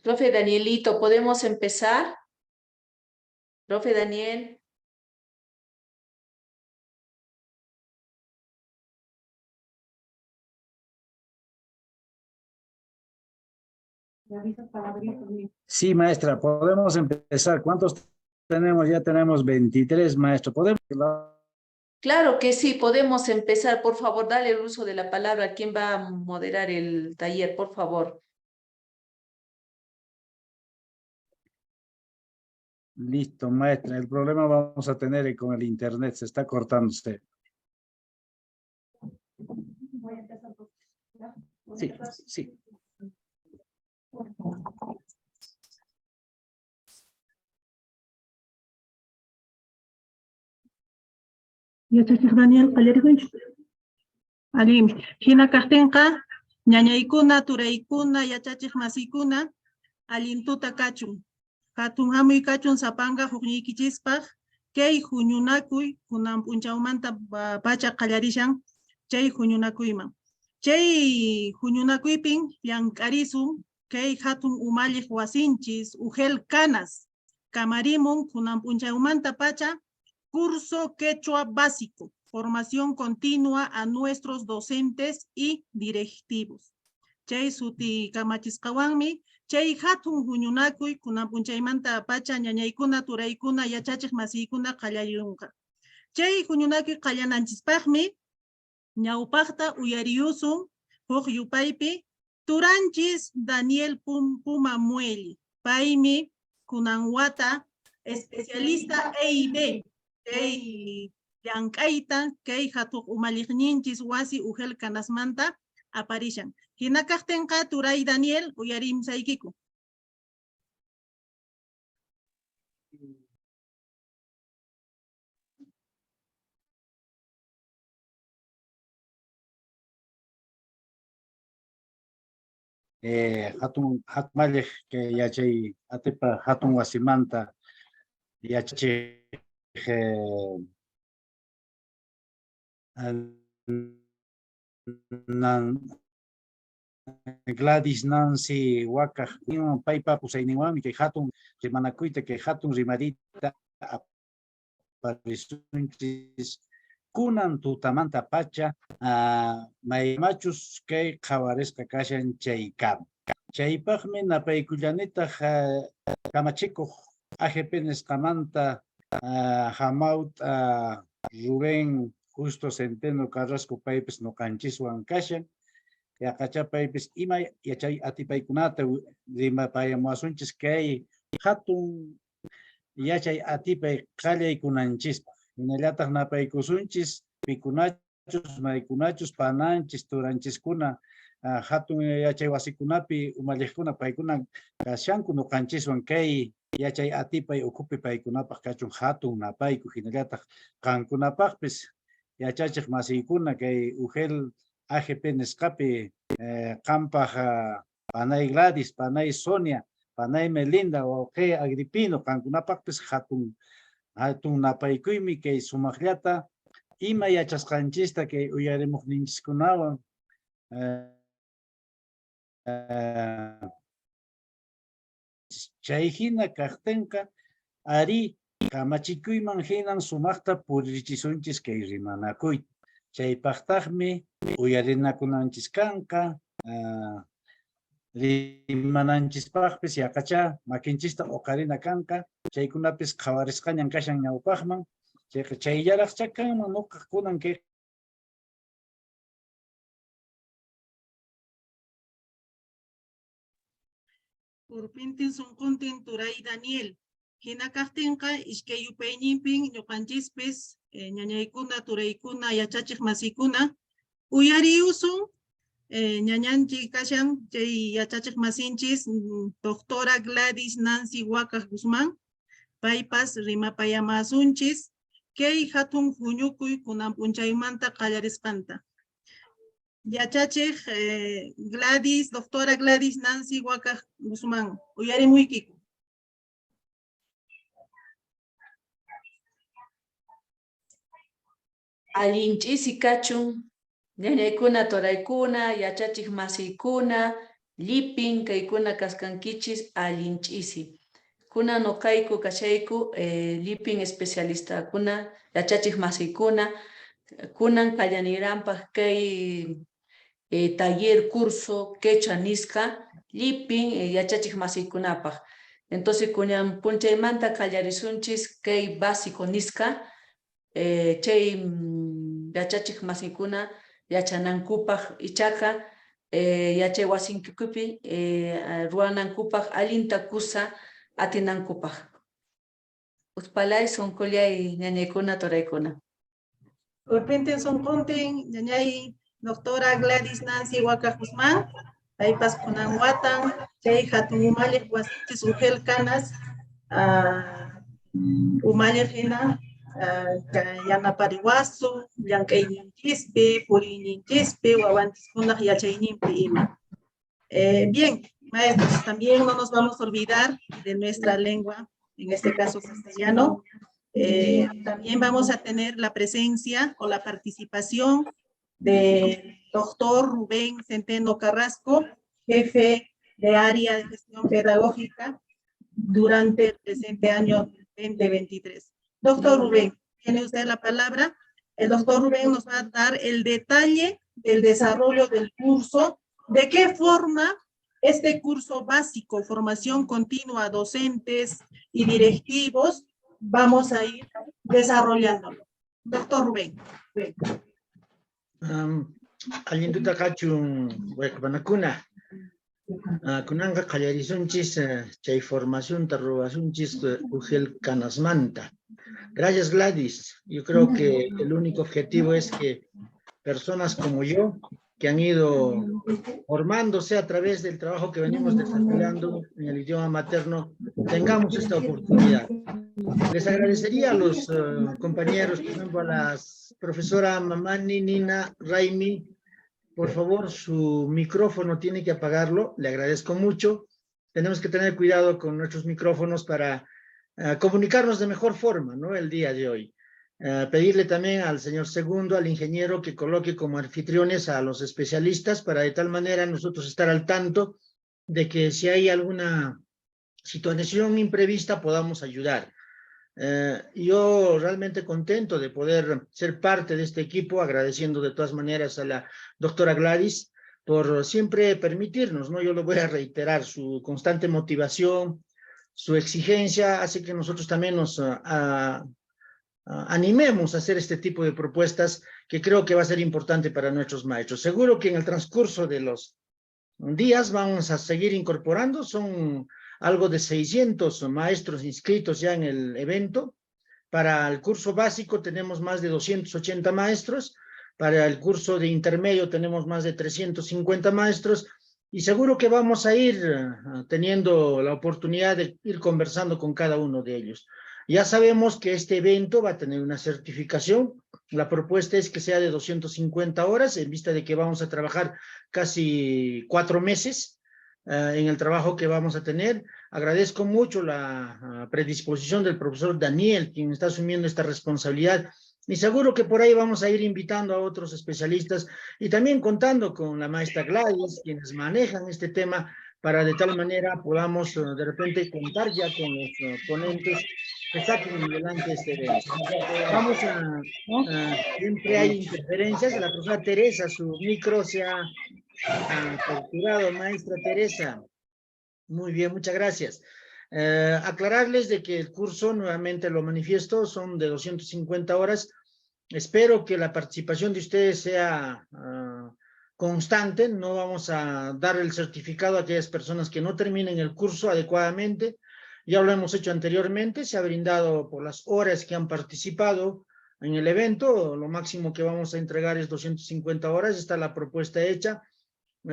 Profe Danielito, ¿podemos empezar? Profe Daniel. Sí, maestra, podemos empezar. ¿Cuántos tenemos? Ya tenemos 23, maestro. ¿Podemos? Claro que sí, podemos empezar. Por favor, dale el uso de la palabra. ¿Quién va a moderar el taller? Por favor. Listo, maestra. El problema vamos a tener con el internet. Se está cortando usted. Sí, sí. Yachachiq Daniel qallarikunchik. Allinmi. Hina kaqtinqa ñañaykuna, turaykuna, yachachiq masiykuna allin tuta kachun. Hatun hamuy kachun sapanka hukniykichispaq kay huñunakuy kunan p'unchawmanta pacha qallarishan chay huñunakuyman. Chay huñunakuypin llank'arisun kay hatun umalliq wasinchis Ugel Canas kamarimun kunan p'unchawmanta pacha curso Quechua Básico, formación continua a nuestros docentes y directivos. Chay suti kamachisqawanmi, chay hatun huñunakuy kunan p'unchaymanta pacha ñañaykuna, turaykuna, yachachiq masiykuna qallariyunqa. Chay huñunakuy qallananchispaqmi ñawpaqta uyariyusun huk yupaypi turanchis Daniel Puma Muelli. Paymi kunan wata especialista EIB chay llank'ayta kay hatun umalliqninchis wasi Ugel Canasmanta aparishan. Hina kaqtinqa turay Daniel uyarimsaykiku. Hatun hatmalliq kay yachay atipa hatun wasimanta yachachiq Gladys Nancy Wakaj paypa pusayninwanmi kay hatun rimanakuyta kay hatun rimarita aparisunchis kunan tutamanta pacha maymachus kay qhawarisqa kashan chaykama. Chaypaqmi napaykullanitaq kamachikuq AGP nisqamanta hamawt'a Rubén Justo Centeno Carrasco paypis nuqanchiswan kashan. Yaqachá paypis ima yachay atipaykunata rimapayamuwasunchis kay hatun yachay atipay qallaykunanchispaq. Hinallataq napaykusunchis pikunachus, maykunachus, pananchis, turanchiskuna, hatun yachay wasikunapi umalliqkuna paykuna kashanku nuqanchiswan kay yachay atipay ukhupi paykunapaq kachun hatun napayku. Hinallataq qankunapaqpis yachachiq masiykuna kay Ugel AGP nisqapi qampaq panay Gladys, panay Sonia, panay Melinda, wawqi Agripino, qankunapaqpis hatun hatun napaykuymi kay sumaqllata ima yachasqanchista kay uyarimuqninchiskunawan chay hina kaqtinqa arí kamachikuyman hinan sumaqta puririchisunchis kay rimanakuyta. Chaypaqtaqmi uyarinakunanchis kanqa, rimananchispaqpis yaqachá makinchista uqarina kanqa, chaykunapis qhawarisqañan kashan ñawpaqman, chayqa chayllaraqchá kanman nuqaq kunan kay Urpintin sunquntin turay Daniel. Hina kaqtinqa iskay yupayninpin ñuqanchispis ñañaykuna, turaykuna, yachachiq masikuna uyariyusun ñañanchik kashan chay yachachiq masinchis doctora Gladys Nancy Huacaj Guzmán, paypas rimapayamasunchis kay hatun huñukuy kunan p'unchaymanta qallarisqanta. Yachachiq Gladys, doctora Gladys Nancy Huacaj Guzmán, uyarimuykiku. Allin ch'isi kachun, ñañaykuna, turaykuna, yachachiq masiykuna, Llipin kaykuna kaskankichis allin ch'isi. Kunan noqayku kashayku llipin especialistakuna, yachachiq masiykuna, kunan qallariranpaq kay taller curso quechua nisqa llipin yachachiq masiykunapaq. Entonces kunan punchaymanta qallarisunchis kay básico nisqa chay yachachiq masiykuna yachanankupaq ichaqa yachay wasinkupi ruwanankupaq allinta kusa atinankupaq. Uspalay sunqullay ñañaykuna turaykuna. Urpintin sunquntin ñañay doctora Gladys Nancy Huaca Guzmán, paypas kunan watan chay hatun umalliq wasinchis Ugel Canas umalliq hina yanapariwasu llank'ayninchispi puriyninchispi wawanchiskunaq yachayninpi ima. Bien, maestros, también no nos vamos a olvidar de nuestra lengua, en este caso castellano. También vamos a tener la presencia o la participación del doctor Rubén Centeno Carrasco, jefe de área de gestión pedagógica durante el presente año 2023. Doctor Rubén, tiene usted la palabra. El doctor Rubén nos va a dar el detalle del desarrollo del curso, de qué forma este curso básico, formación continua, docentes y directivos, vamos a ir desarrollándolo. Doctor Rubén. Allin tuta kachun wayqapanakuna. Kunanqa qallarisunchis chay formacionta ruwasunchis Ugel Canasmanta. Gracias, Gladys. Yo creo que el único objetivo es que personas como yo, que han ido formándose a través del trabajo que venimos desarrollando en el idioma materno, tengamos esta oportunidad. Les agradecería a los compañeros, por ejemplo, a la profesora Mamani, Nina, Raimi, por favor, su micrófono tiene que apagarlo, le agradezco mucho. Tenemos que tener cuidado con nuestros micrófonos para comunicarnos de mejor forma, ¿no? El día de hoy. Pedirle también al señor Segundo, al ingeniero, que coloque como anfitriones a los especialistas para de tal manera nosotros estar al tanto de que si hay alguna situación imprevista podamos ayudar. Yo realmente contento de poder ser parte de este equipo, agradeciendo de todas maneras a la doctora Gladys por siempre permitirnos, ¿no? Yo lo voy a reiterar, su constante motivación, su exigencia, hace que nosotros también nos animemos a hacer este tipo de propuestas que creo que va a ser importante para nuestros maestros. Seguro que en el transcurso de los días vamos a seguir incorporando, son algo de 600 maestros inscritos ya en el evento. Para el curso básico tenemos más de 280 maestros, para el curso de intermedio tenemos más de 350 maestros, y seguro que vamos a ir teniendo la oportunidad de ir conversando con cada uno de ellos. Ya sabemos que este evento va a tener una certificación. La propuesta es que sea de 250 horas, en vista de que vamos a trabajar casi 4 meses en el trabajo que vamos a tener. Agradezco mucho la predisposición del profesor Daniel, quien está asumiendo esta responsabilidad, y seguro que por ahí vamos a ir invitando a otros especialistas y también contando con la maestra Gladys, quienes manejan este tema, para de tal manera podamos de repente contar ya con los ponentes que saquen adelante este evento. Vamos a siempre hay interferencias. La profesora Teresa, su micro se ha torturado, maestra Teresa. Muy bien, muchas gracias. Aclararles de que el curso, nuevamente lo manifiesto, son de 250 horas. Espero que la participación de ustedes sea constante. No vamos a dar el certificado a aquellas personas que no terminen el curso adecuadamente. Ya lo hemos hecho anteriormente, se ha brindado por las horas que han participado en el evento. Lo máximo que vamos a entregar es 250 horas, está la propuesta hecha.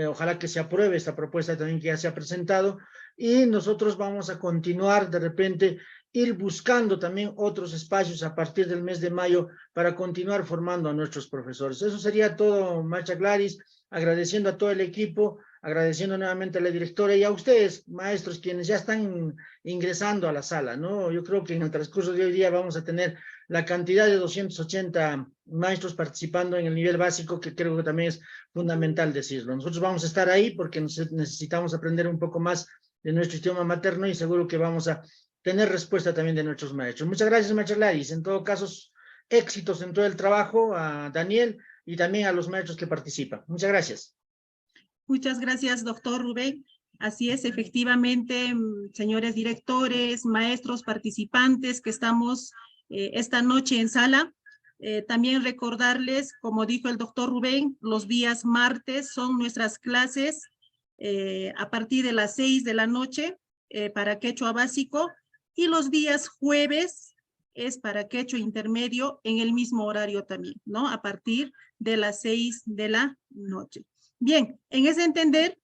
Ojalá que se apruebe esta propuesta también que ya se ha presentado, y nosotros vamos a continuar de repente ir buscando también otros espacios a partir del mes de mayo para continuar formando a nuestros profesores. Eso sería todo, maestra Gladys, agradeciendo a todo el equipo, agradeciendo nuevamente a la directora y a ustedes, maestros, quienes ya están ingresando a la sala, ¿no? Yo creo que en el transcurso de hoy día vamos a tener la cantidad de 280 maestros participando en el nivel básico, que creo que también es fundamental decirlo. Nosotros vamos a estar ahí porque necesitamos aprender un poco más de nuestro idioma materno y seguro que vamos a tener respuesta también de nuestros maestros. Muchas gracias, maestra Gladys. En todo caso, éxitos en todo el trabajo a Daniel y también a los maestros que participan. Muchas gracias. Muchas gracias, doctor Rubén. Así es, efectivamente, señores directores, maestros, participantes que estamos esta noche en sala. También recordarles, como dijo el doctor Rubén, los días martes son nuestras clases a partir de las 6 de la noche para quechua básico y los días jueves es para quechua intermedio en el mismo horario también, ¿no? A partir de las 6 de la noche. Bien, en ese entender,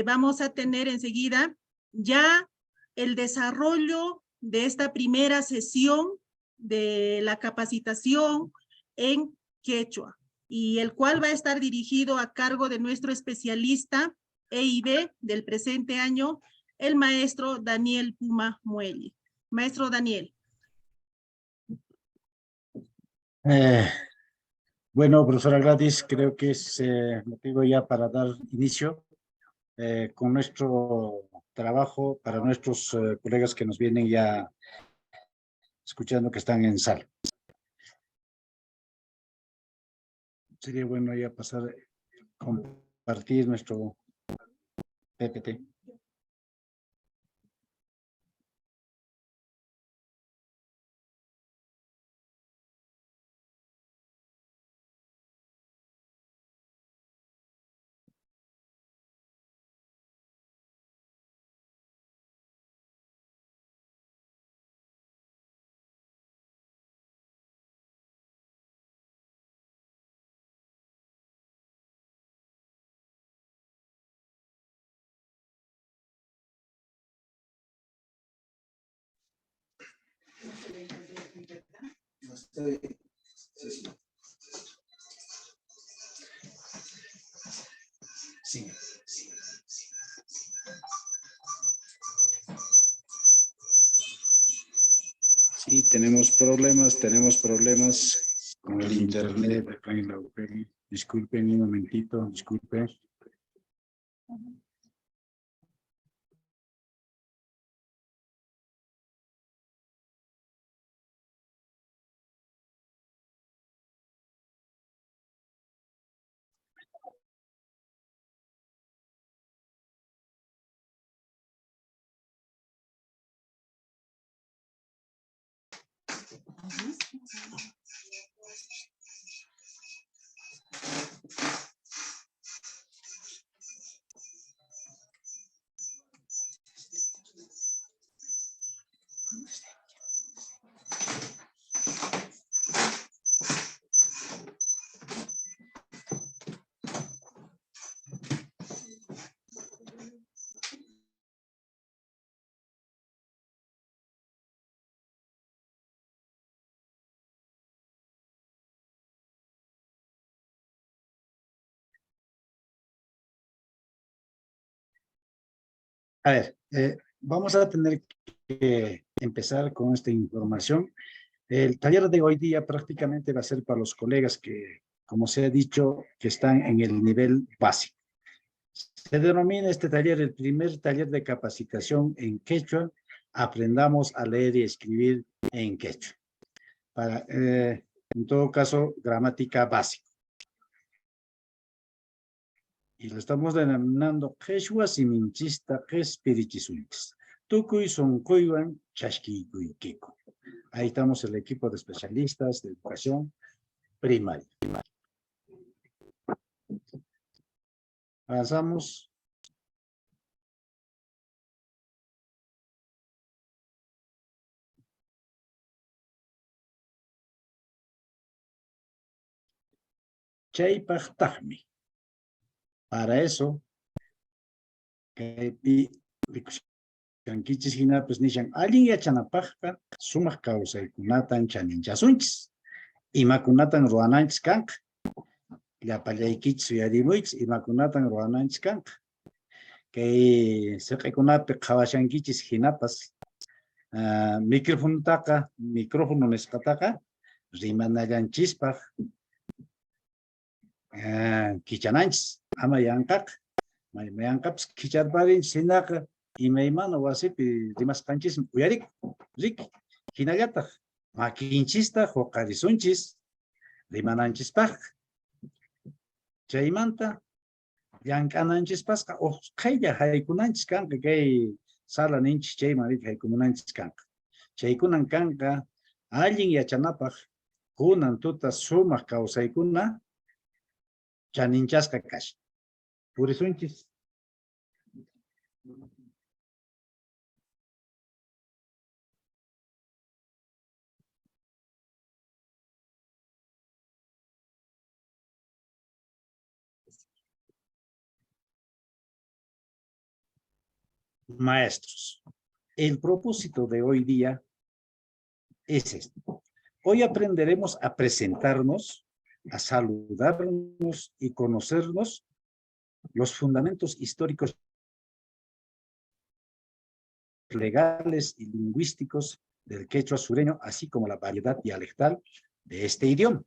vamos a tener enseguida ya el desarrollo de esta primera sesión de la capacitación en quechua, y el cual va a estar dirigido a cargo de nuestro especialista EIB del presente año, el maestro Daniel Puma Muelle. Maestro Daniel. Bueno, profesora Gladys, creo que es motivo ya para dar inicio con nuestro trabajo para nuestros colegas que nos vienen ya escuchando que están en sala. Sería bueno ya pasar a compartir nuestro PPT. Sí. Sí, tenemos problemas con el internet acá en la UPEL. Disculpen un momentito, disculpen. A ver, vamos a tener que empezar con esta información. El taller de hoy día prácticamente va a ser para los colegas que, como se ha dicho, que están en el nivel básico. Se denomina este taller el primer taller de capacitación en quechua. Aprendamos a leer y escribir en quechua. Para, en todo caso, gramática básica. Y lo estamos denominando quechua siminchista qespirichisunchis. Tukuy sonquywan chashkiykuykiko. Ahí estamos el equipo de especialistas de educación primaria. Avanzamos. Chaypaqtaqmi. Para eso, kaypi rikushankichis hinapis nishan allin yachanapaqqa sumaq kawsaykunatan chaninchasunchis. Imakunatan ruwananchis kanqa. Llapallaykichis uyarimuychis imakunatan ruwananchis kanqa. Kay siq'ikunapi qhawashankichis hinapas microfonotaqa, micrófono nisqataqa rimanallanchispaq kichananchis, ama yanqaqa, yanqapas kicharparinchis hinaqa imaymana wasipi rimasqanchismi uyarikun, riki. Hinallataq makinchista huqarisunchis rimananchispaqqa. Chaymanta llank'ananchispasqa usqhaylla haykunanchis kanqa kay sala ninchis chayman riki haykumunanchis kanqa. Chaykunan kanqa allin yachanapaq kunan tuta sumaq kawsaykuna chaninchasqa kashan. Purisunchis. Maestros, el propósito de hoy día es este. Hoy aprenderemos a presentarnos, a saludarnos y conocernos los fundamentos históricos, legales y lingüísticos del quechua sureño, así como la variedad dialectal de este idioma.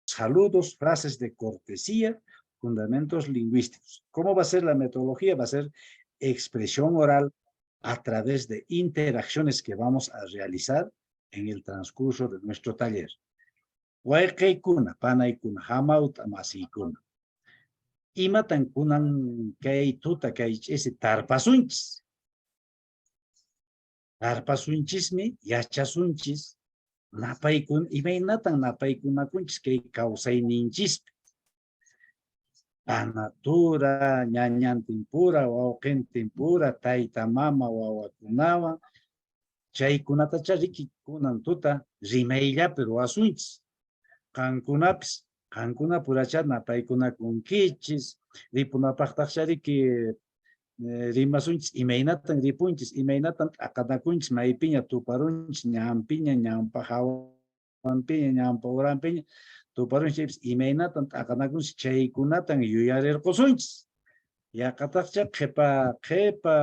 Saludos, frases de cortesía, fundamentos lingüísticos. ¿Cómo va a ser la metodología? Va a ser expresión oral a través de interacciones que vamos a realizar en el transcurso de nuestro taller. Wayqiykuna, panaykuna, hamawt'a masiykuna. Imatan kunan kay tuta kay ch'isi tarpasunchis? Tarpasunchismi, yachasunchis, napaykun, imaynatan napaykunakunchis kay kawsayninchispi. Panatura, ñañantinpura, wawqintinpura, tayta mama wawakunawan, chaykunatacha riki kunan tuta rimayllapi ruwasunchis. Qankunapis, qankunapuracha napaykunakunkichis, ripunapaqtaqcha riki rimasunchis, imaynatan ripunchis, imaynatan t'aqanakunchis, maypiña tuparunchis, ñanpiña, ñanpa hawanpiña, ñanpa uranpiña, tuparunchis chaypis, imaynatan t'aqanakunchis, chaykunatan yuyarirqusunchis. Yaqataqcha qhipa qhipa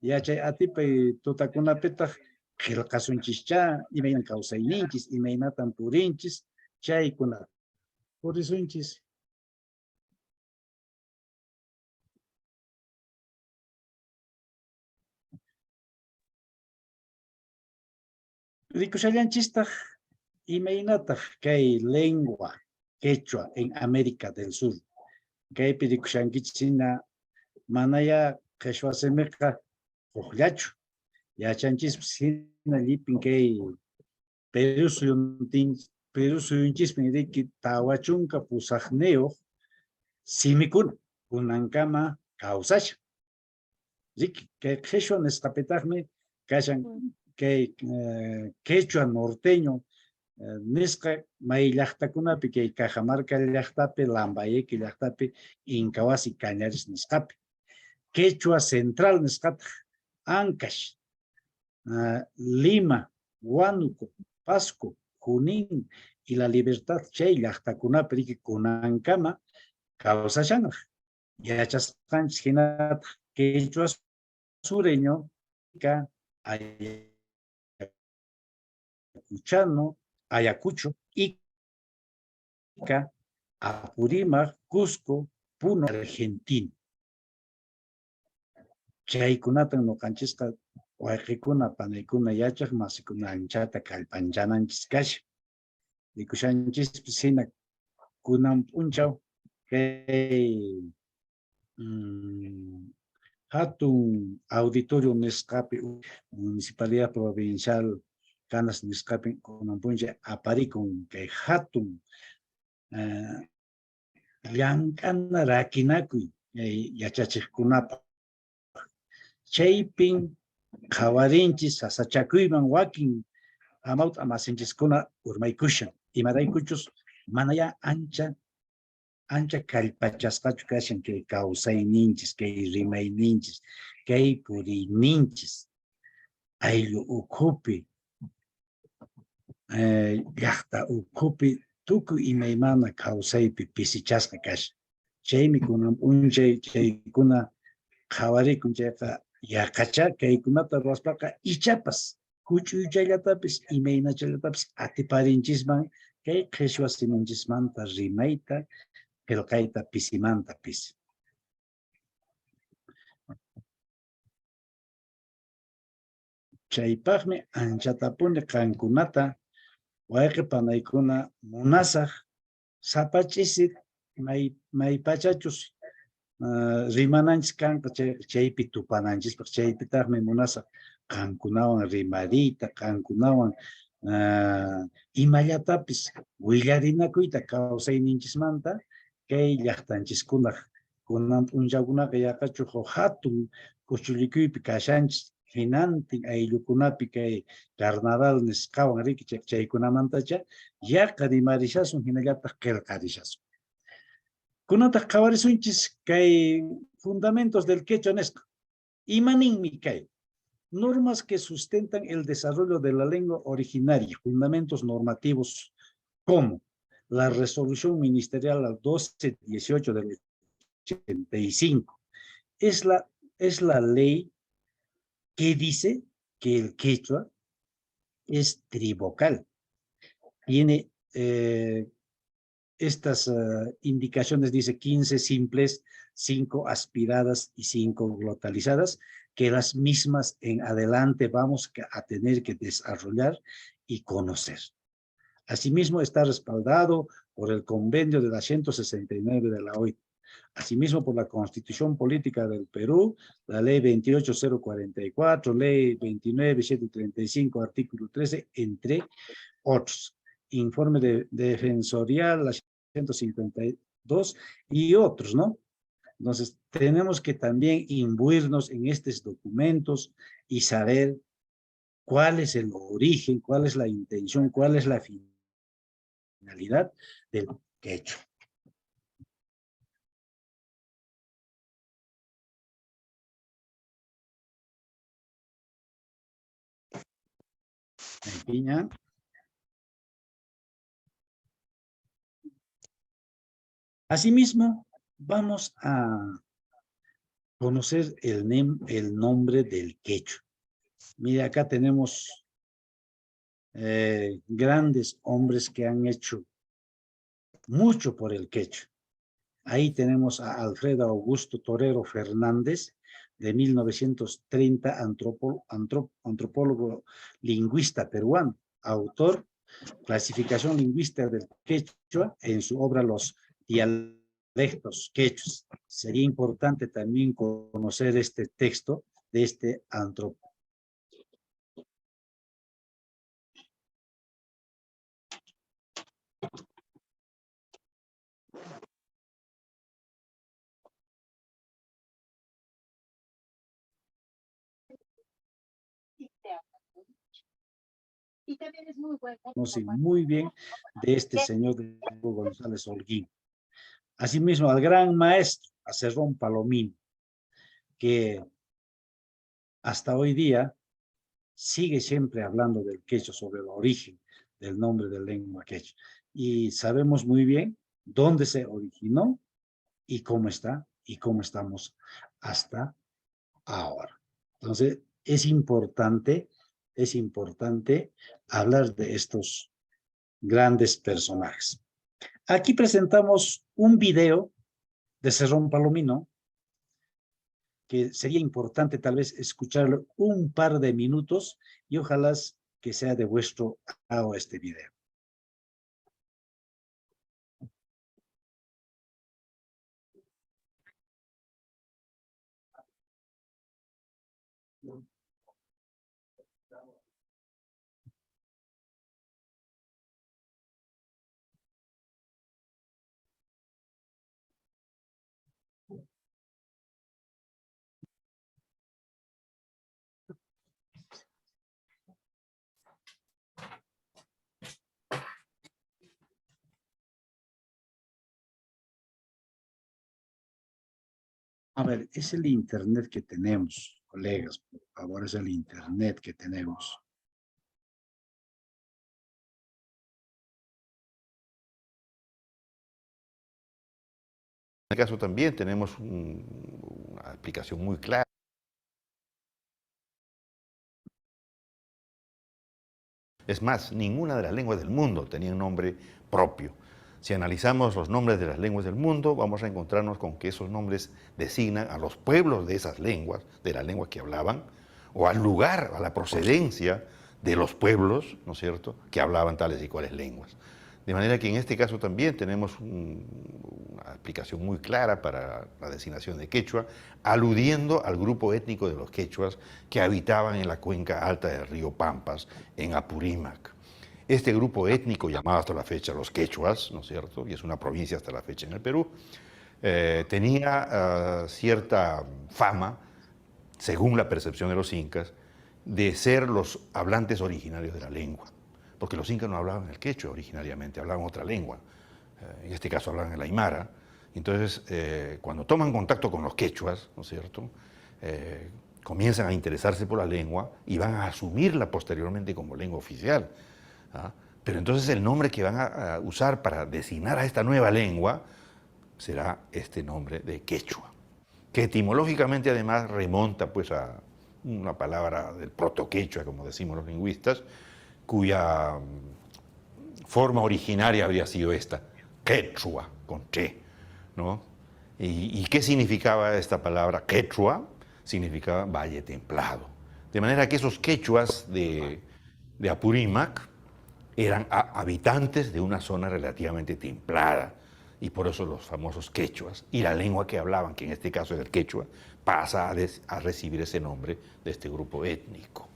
yachay atipay tutakunapitaq qillqasunchischá, imaynan kawsayninchis, imaynatan purinchis, chaykunata. Purisunchis. Rikushallanchistaq imaynataq kay lengua quechua en América del Sur. Kaypi rikushankichis hina manaya qheshwa simiqa hukllachu. Yachanchispas hina llipin kay Perú suyuntin, Perú suyunchispin riki 48 simikuna kunankama kawsashan. Riki kay qheshwa nisqapitaqmi kashan kay quechua norteño nisqa may llaqtakunapi kay Cajamarca llaqtapi, Lambayeque llaqtapi, Incahuasi Cañaris nisqapi. Quechua central nisqataq Ancash, Lima, Huánuco, Pasco, Junín y La Libertad chay llaqtakunapi riki kunankama kawsashanraq. Yachasqanchis hinataq quechua sureño ka Ayacuchano, Ayacucho, Ica, Apurímac, Cusco, Puno, Argentina. Chaykunatan ñuqanchisqa wayqikuna, panaykuna, yachaq masikuna anchata kallpanchananchis kashan. Rikushanchispis hina kunan p'unchaw kay hatun auditorio nisqapi Municipalidad Provincial Canas nisqapi kunan p'unchay aparikun kay hatun llank'ana rakinakuy yachachiqkunapaq. Chaypin qhawarinchis sasachakuyman wakin hamawt'a masinchiskuna urmaykushan. Imaraykuchus manaya ancha ancha kallpachasqachu kashan kay kawsayninchis, kay rimayninchis, kay puriyninchis, ayllu ukhupi, llaqta ukhupi, tukuy imaymana kawsaypi pisichasqa kashan. Chaymi kunan p'unchay chaykuna qhawarikun chayqa yaqachá kaykunata ruwaspaqa ichapas Huch'uychallatapis imaynachallatapis atiparinchisman kay qheshwa siminchismanta rimayta qillqayta pisimanta pisi. Chaypaqmi anchatapuni qankunata wayqi panaykuna munasaq sapach'isi maypachachus rimananchis kanqa chaypi tupananchispaq, chaypitaqmi munasaq qankunawan rimariyta, qankunawan imallatapis willarinakuyta kawsayninchismanta kay llaqtanchiskunaq kunan p'unchawkunaqa yaqachu huk hatun kuchullikuypi kashanchis hinantin ayllukunapi kay carnaval nisqawan riki chaykunamantacha yaqa rimarishasun hinallataq qillqarishasun. Kunataq qhawarisunchis kay fundamentos del quechua nisqa. Imaninmi kay? Normas que sustentan el desarrollo de la lengua originaria, fundamentos normativos como la resolución ministerial 1218 del 85. Es la ley que dice que el quechua es trivocal. Tiene estas indicaciones, dice 15 simples, 5 aspiradas y 5 glotalizadas, que las mismas en adelante vamos a tener que desarrollar y conocer. Asimismo, está respaldado por el convenio de la 169 de la OIT. Asimismo, por la Constitución Política del Perú, la Ley 28044, Ley 29735, artículo 13, entre otros. Informe de Defensorial, la 152 y otros, ¿no? Entonces, tenemos que también imbuirnos en estos documentos y saber cuál es el origen, cuál es la intención, cuál es la finalidad del quechua. Piña. Asimismo, vamos a conocer el nombre del quechua. Mira, acá tenemos grandes hombres que han hecho mucho por el quechua. Ahí tenemos a Alfredo Augusto Torero Fernández, de 1930, antropólogo lingüista peruano, autor, clasificación lingüística del quechua en su obra Los dialectos quechuas. Sería importante también conocer este texto de este antropólogo. Conoce muy bien de este señor González Holguín. Asimismo, al gran maestro, a Cerrón Palomino, que hasta hoy día sigue siempre hablando del quechua, sobre el origen del nombre de lengua quechua. Y sabemos muy bien dónde se originó y cómo está y cómo estamos hasta ahora. Entonces, es importante hablar de estos grandes personajes. Aquí presentamos un video de Cerrón Palomino, que sería importante tal vez escucharlo un par de minutos y ojalá que sea de vuestro agrado este video. A ver, es el internet que tenemos, colegas, por favor, es el internet que tenemos. En este caso también tenemos una aplicación muy clara. Es más, ninguna de las lenguas del mundo tenía un nombre propio. Si analizamos los nombres de las lenguas del mundo, vamos a encontrarnos con que esos nombres designan a los pueblos de esas lenguas, de las lenguas que hablaban, o al lugar, a la procedencia de los pueblos, ¿no es cierto?, que hablaban tales y cuales lenguas. De manera que en este caso también tenemos una aplicación muy clara para la designación de quechua, aludiendo al grupo étnico de los quechuas que habitaban en la cuenca alta del río Pampas, en Apurímac. Este grupo étnico, llamado hasta la fecha los quechuas, ¿no es cierto?, y es una provincia hasta la fecha en el Perú, tenía cierta fama, según la percepción de los incas, de ser los hablantes originarios de la lengua, porque los incas no hablaban el quechua originariamente, hablaban otra lengua, en este caso hablaban el aymara. Entonces, cuando toman contacto con los quechuas, ¿no es cierto?, comienzan a interesarse por la lengua y van a asumirla posteriormente como lengua oficial. ¿Ah? Pero entonces el nombre que van a usar para designar a esta nueva lengua será este nombre de quechua, que etimológicamente además remonta, pues, a una palabra del proto-quechua, como decimos los lingüistas, cuya forma originaria habría sido esta, quechua, con che, ¿no? ¿Y qué significaba esta palabra quechua? Significaba valle templado. De manera que esos quechuas de Apurímac eran habitantes de una zona relativamente templada, y por eso los famosos quechuas, y la lengua que hablaban, que en este caso es el quechua, pasa a recibir ese nombre de este grupo étnico.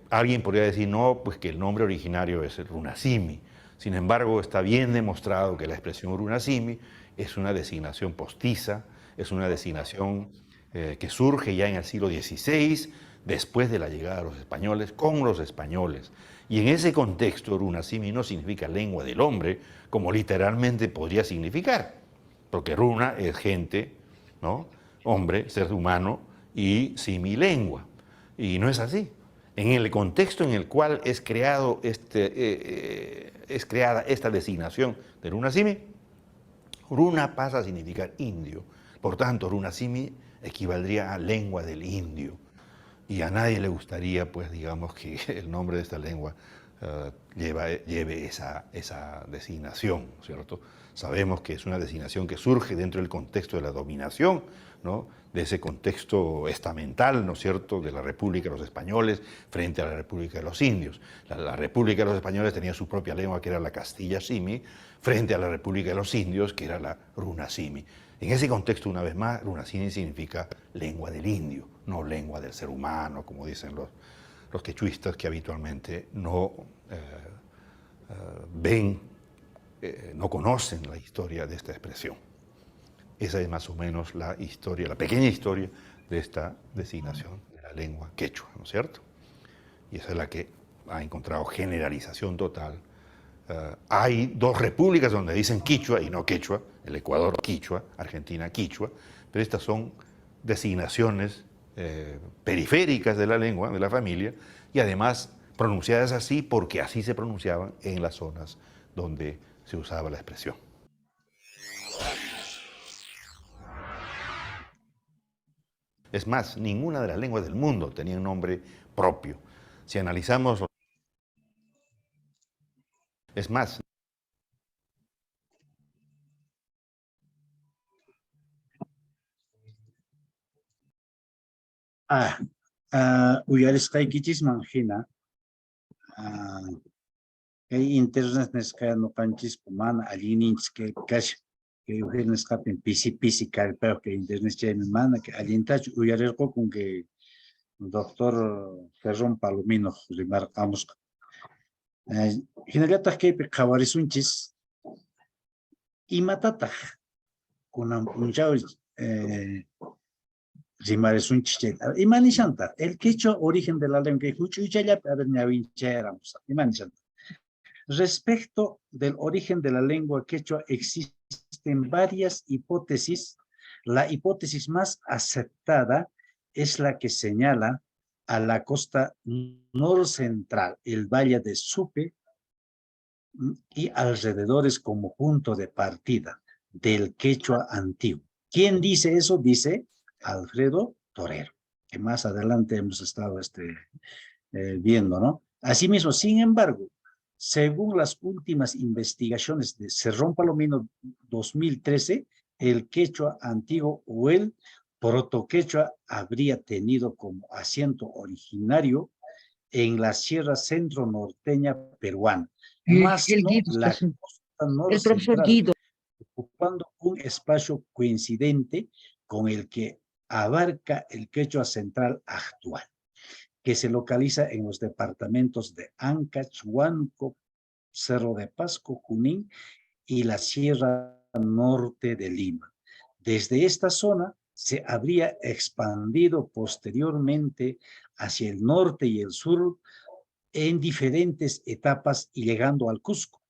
Alguien podría decir, no, pues que el nombre originario es el Runasimi. Sin embargo, está bien demostrado que la expresión Runasimi es una designación postiza, es una designación que surge ya en el siglo XVI, después de la llegada de los españoles, con los españoles. Y en ese contexto, Runasimi no significa lengua del hombre, como literalmente podría significar, porque Runa es gente, ¿no?, hombre, ser humano, y Simi lengua. Y no es así. En el contexto en el cual es creada esta designación de Runasimi, Runa pasa a significar indio. Por tanto, Runasimi equivaldría a lengua del indio. Y a nadie le gustaría, pues, digamos, que el nombre de esta lengua lleve esa designación, ¿cierto? Sabemos que es una designación que surge dentro del contexto de la dominación, ¿no?, de ese contexto estamental, ¿no es cierto?, de la República de los Españoles frente a la República de los Indios. La República de los Españoles tenía su propia lengua, que era la Castilla Simi, frente a la República de los Indios, que era la Runasimi. En ese contexto, una vez más, Runasimi significa lengua del indio, no lengua del ser humano, como dicen los quechuistas, que habitualmente no ven, no conocen la historia de esta expresión. Esa es más o menos la historia, la pequeña historia de esta designación de la lengua quechua, ¿no es cierto? Y esa es la que ha encontrado generalización total. Hay dos repúblicas donde dicen quichua y no quechua, el Ecuador quichua, Argentina quichua, pero estas son designaciones periféricas de la lengua, de la familia, y además pronunciadas así porque así se pronunciaban en las zonas donde se usaba la expresión. Es más, ninguna de las lenguas del mundo tenía un nombre propio. Si analizamos... Es más... Uyarisqaykichisman hina, kay internet nisqa ñuqanchispa mana allinninchis kaypi kashan. Kay ujer nisqapin pisi pisi kallpayuq kay internet chaymi mana kay allintachu uyarirqukun kay doctor Ferrón Palomino rimarqamusqa. Hinallataq kaypi qhawarisunchis imatataq kunan p'unchaw rimarisunchis chayta. Ima nishantaq? El quechua origen de la lengua kay huch'uychallapi, a ver, ñawinchayaramusaq. Ima nishantaq? Respecto del origen de la lengua quechua existen varias hipótesis. La hipótesis más aceptada es la que señala a la costa norcentral, el valle de Supe y alrededores como punto de partida del quechua antiguo. ¿Quién dice eso? Dice Alfredo Torero, que más adelante hemos estado viendo, ¿no? Asimismo, sin embargo, según las últimas investigaciones de Cerrón Palomino 2013, el quechua antiguo o el protoquechua habría tenido como asiento originario en la sierra centro norteña peruana, más El no Guido la está costa El profesor norcentral, Guido. ocupando un espacio coincidente con el que abarca el quechua central actual, que se localiza en los departamentos de Ancash, Huánuco, Cerro de Pasco, Junín y la Sierra Norte de Lima. Desde esta zona se habría expandido posteriormente hacia el norte y el sur en diferentes etapas y llegando al Cusco,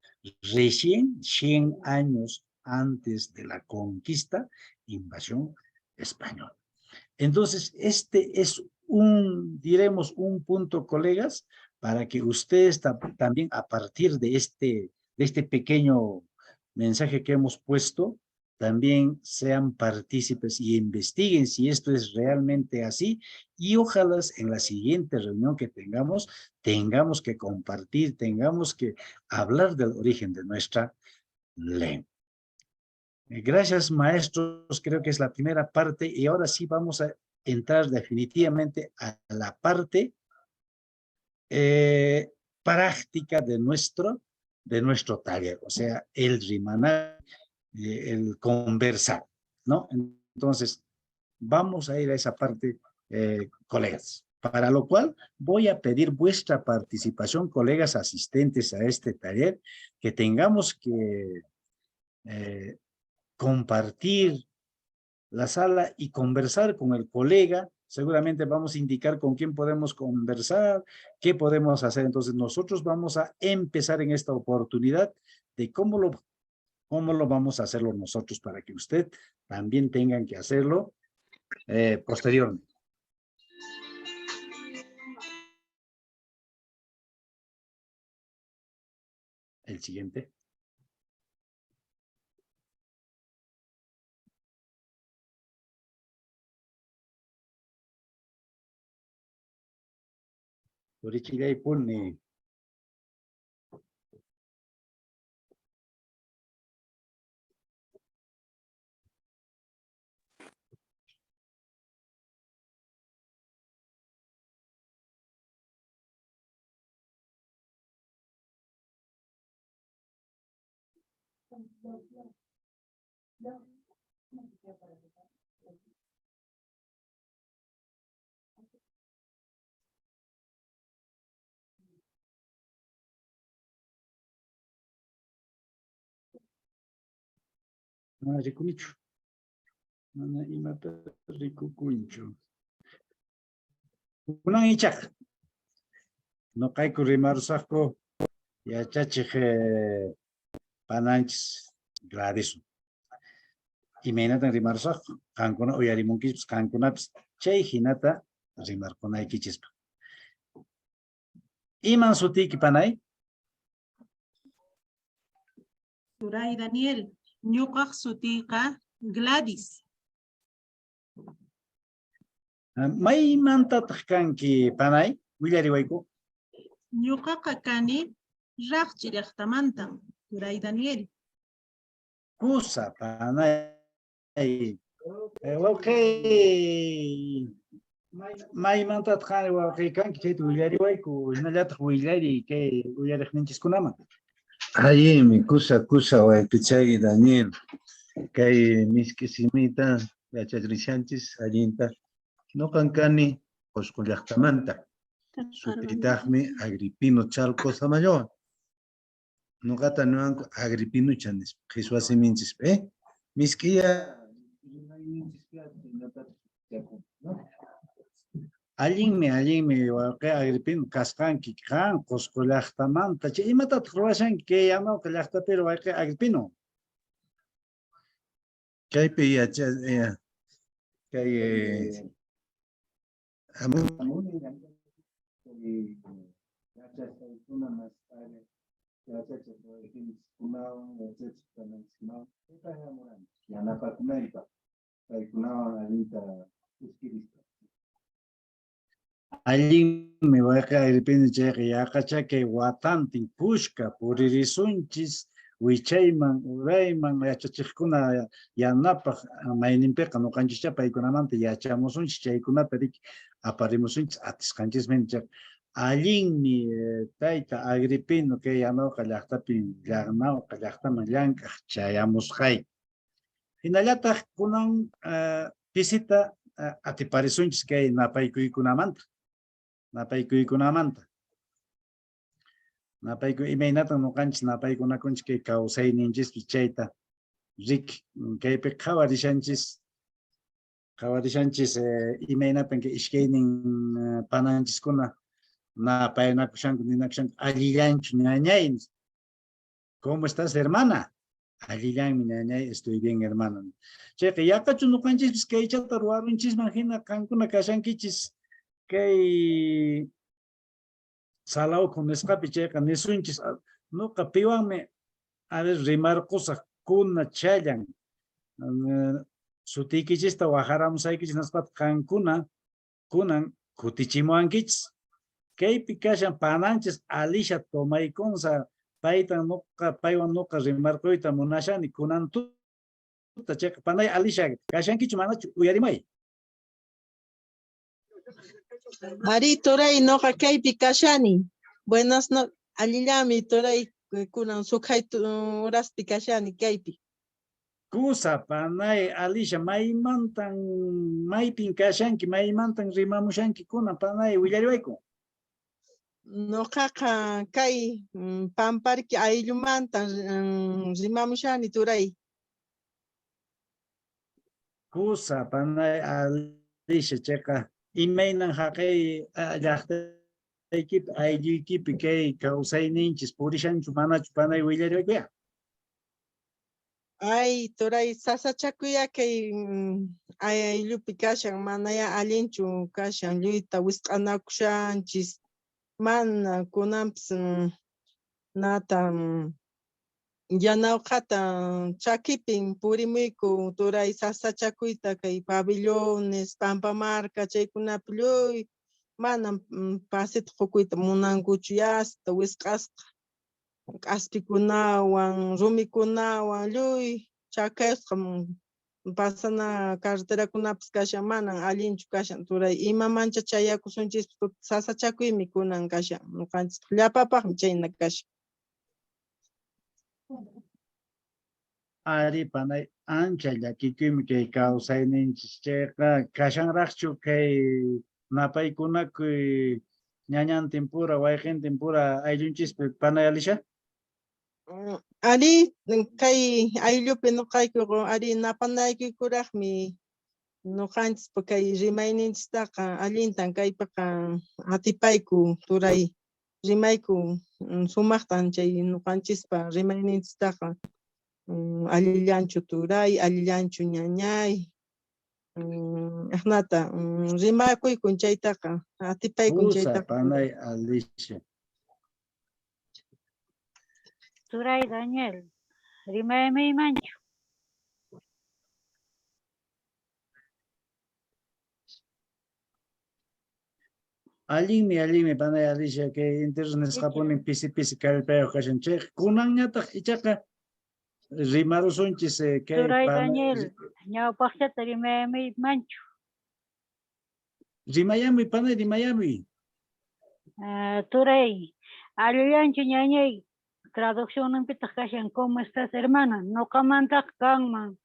recién 100 años antes de la conquista, invasión española. Entonces, este es un, diremos, un punto, colegas, para que ustedes también a partir de este pequeño mensaje que hemos puesto, también sean partícipes y investiguen si esto es realmente así, y ojalá en la siguiente reunión que tengamos, tengamos que compartir, tengamos que hablar del origen de nuestra lengua. Gracias, maestros, creo que es la primera parte, y ahora sí vamos a entrar definitivamente a la parte práctica de nuestro taller, o sea, el rimanar, el conversar, ¿no? Entonces, vamos a ir a esa parte, colegas, para lo cual voy a pedir vuestra participación, colegas asistentes a este taller, que tengamos que compartir la sala y conversar con el colega. Seguramente vamos a indicar con quién podemos conversar, qué podemos hacer. Entonces, nosotros vamos a empezar en esta oportunidad de cómo lo vamos a hacerlo nosotros para que usted también tengan que hacerlo posteriormente. El siguiente. Pone. Mana rikunichu. Mana imata rikukunchu. Kunan ichaqa. Noqayku rimarusaqku yachachiq pananchis Gladys. Imaynatan rimarusaqku? Qankuna uyarimunkichis, qankunapis chay hinata rimarqunaykichispa. Iman sutiyki panay? Turay Daniel. Ñuqaq sutiyqa Gladys. Maymantataq kanki panay? Willariwayku. Ñuqaqa kani Raqchi llaqtamantam, Turay Daniel. Kusa panay. Wawqi, maymantataq qani wawqi kanki chayta willariwayku, hinallataq willari kay uyariqninchiskunaman. Allinmi, kusa kusa wayqichay Daniel, kay misk'i simita yachachrishanchis allinta. Noqan kani Qusqu llaqtamanta, sutiytaqmi Agripino Chalco Samayoa. Noqata niwanku Agripinucha nispa, qhichwa siminchispi, Misk'iya. Allinmi, allinmi, wawqi Agripino kasqanki qan Qusqu llaqtamanta. Chay imatataq ruwashanki kay Amawqa llaqtapiri wawqi Agripino? Kaypi yacha, kay Allinmi wayqi Agripino chayqa yaqachá kay watantin kushka puririsunchis wichayman urayman yachachiqkuna yanapaq mayninpiqa ñuqanchischá paykunamanta yachamusunchis chaykunata riki aparimusunchis atisqanchismi chayqa allinmi tayta Agripino kay Yanawqa llaqtapin Yanawqa llaqtaman llank'aq chayamusqayki. Hinallataq kunan pisita atiparisunchis kay napaykuykunamanta. Napaykuykunamanta. Napaykuy imaynatan ñuqanchis napaykunakunchis kay kawsayninchispi chayta rik kaypi qhawarishanchis qhawarishanchis imaynatan kay iskaynin pananchiskuna napaynakushanku ninakushanku allillanchu ñañay. ¿Cómo estás, hermana? Allillanmi ñañay, estoy bien, hermana. Chayqa yaqachu ñuqanchispis kaychata ruwarunchisman hina qankuna kashankichis kay sala ukhu nisqapi chayqa nisunchis nuqa piwanmi a ver rimarqusaq kuna challan sutiykichista wajaramusaykichis nisqata qankuna kunan kutichimuwankichis. Kaypi kashan pananchis Alicia Tomayconza, paytan nuqa paywan nuqa rimarquyta munashani kunan tuta chayqa panay Alicia kashankichu manachu uyarimay. Ari turay nuqa kaypi kashani. Buenas no allillanmi turay kunan sukhay uraspi kashani kaypi. Kusa panay Alicia maymantan maypin kashanki maymantan rimamushanki kunan panay willariwayku. Nuqaqa kay Pamparki ayllumantan rimamushani turay. Kusa panay Alicia chayqa imaynan haqay llaqtaykipi aylluykipi kay kawsayninchis purishanchu manachu panay willariwaykuya. Ay, turay sasachakuya kay ayllupi kashan manaya allinchu kashan lluyta wisq'anakushanchis mana kunanpis nata Yanawqata chakipin purimuyku turay sasachakuyta kay pabellones, Pampamarca chaykunapi lluy manam pasita qukuyta munankuchu yasta wisq'asqa k'aspikunawan rumikunawan lluy chakasqa pasana carreterakunapis kashan manan allinchu kashan turay imamancha chayakusunchis sasachakuymi kunan kashan ñuqanchis llapapaqmi chayna kashan. Ari panay ancha llakikuymi kay kawsayninchis chayqa kashanraqchu kay napaykunakuy ñañantin pura wayqintin pura ayllunchispi panay Alicia? Ari kay ayllupi ñuqayku ari napanaykukuraqmi ñuqanchispa kay rimayninchistaqa allintan kaypiqa atipayku turay rimayku sumaqtan chay ñuqanchispa rimayninchistaqa allillanchu turay allillanchu ñañay aqnata rimakuykun chaytaqa atipaykun chaytaqa. Panay Alicia. Turay Daniel, rimaymaymanchu. Allinmi, allinmi, panay Alicia, kay internet nisqapunin pisi pisi kallpayuq kashan chayqa kunanñataq ichaqa rimarusunchis kay Turay Daniel, ñawpaqchata rimaymaymanchu. Rimayamuy, panay, rimayamuy. Turay, allillanchu ñañay, traduccionninpitaq kashan ¿cómo estás, hermana? Ñuqamantaq kanman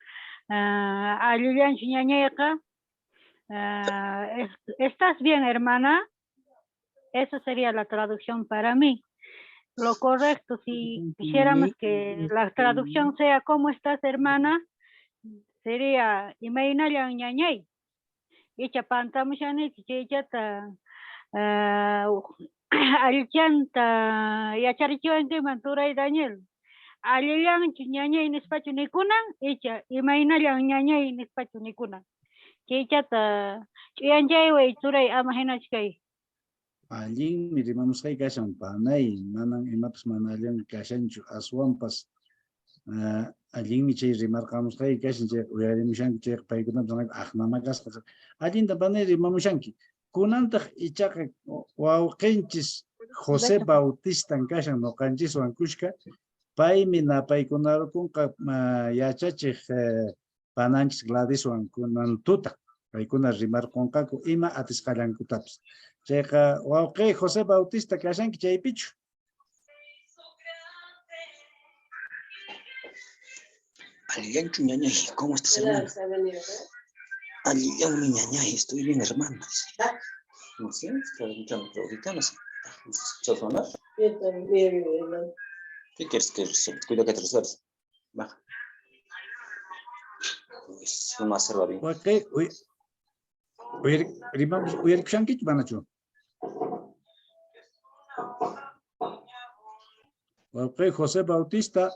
allillanchu ñañayqa, ¿estás bien, hermana? Eso sería la traducción para mí. Lo correcto, si quisiéramos que la traducción sea ¿cómo estás, hermana? Sería imaynallan ñañay. Icha pantamushanichu chaychata allichanta yacharichiwankiman turay Daniel. Allillanchu ñañay nispachu nikunan icha imaynallan ñañay nispachu nikunan. Chaychata ch'uyanchayway turay ama hinachu kay. Allinmi rimamusqay kashan panay, manan imapas mana allinmi kashanchu, aswanpas allinmi chay rimarqamusqay kashan, chay uyarimushanki chayqa paykunapas aqnama kasqa. Allinta panay rimamushanki. Kunantaq ichaqa wawqinchis José Bautistan kashan noqanchiswan kushka, paymi napaykunarukunqa yachachiq pananchis Gladyswan kunan tuta, paykuna rimarqunqaku ima atisqallankutapis. Chayqa wawqi José Bautista kashanki chaypichu? Allillanchu ñañay, ¿cómo estás, hermana? Allillanmi ñañay, estoy bien, hermana. No sé, estoy escuchando, pero ahorita no sé. ¿Escuchas sonar? ¿Qué quieres que resuelva? Cuidado que te resuelvas. Baja. Pues, no hacerlo bien. Waqi, rimamos, uyarikushankichu manachu? Wawqi José Bautista.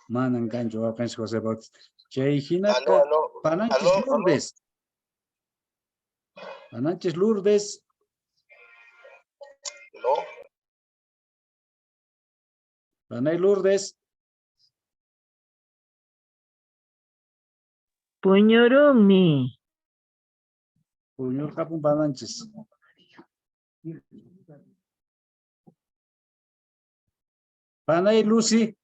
Manan kanchu wawqinchis José Bautista. Chay hinaqa pananchis Lourdes. Pananchis Lourdes. Aló. Panay Lourdes. Puñurunmi. Puñurqapun pananchis. Panay Lucy.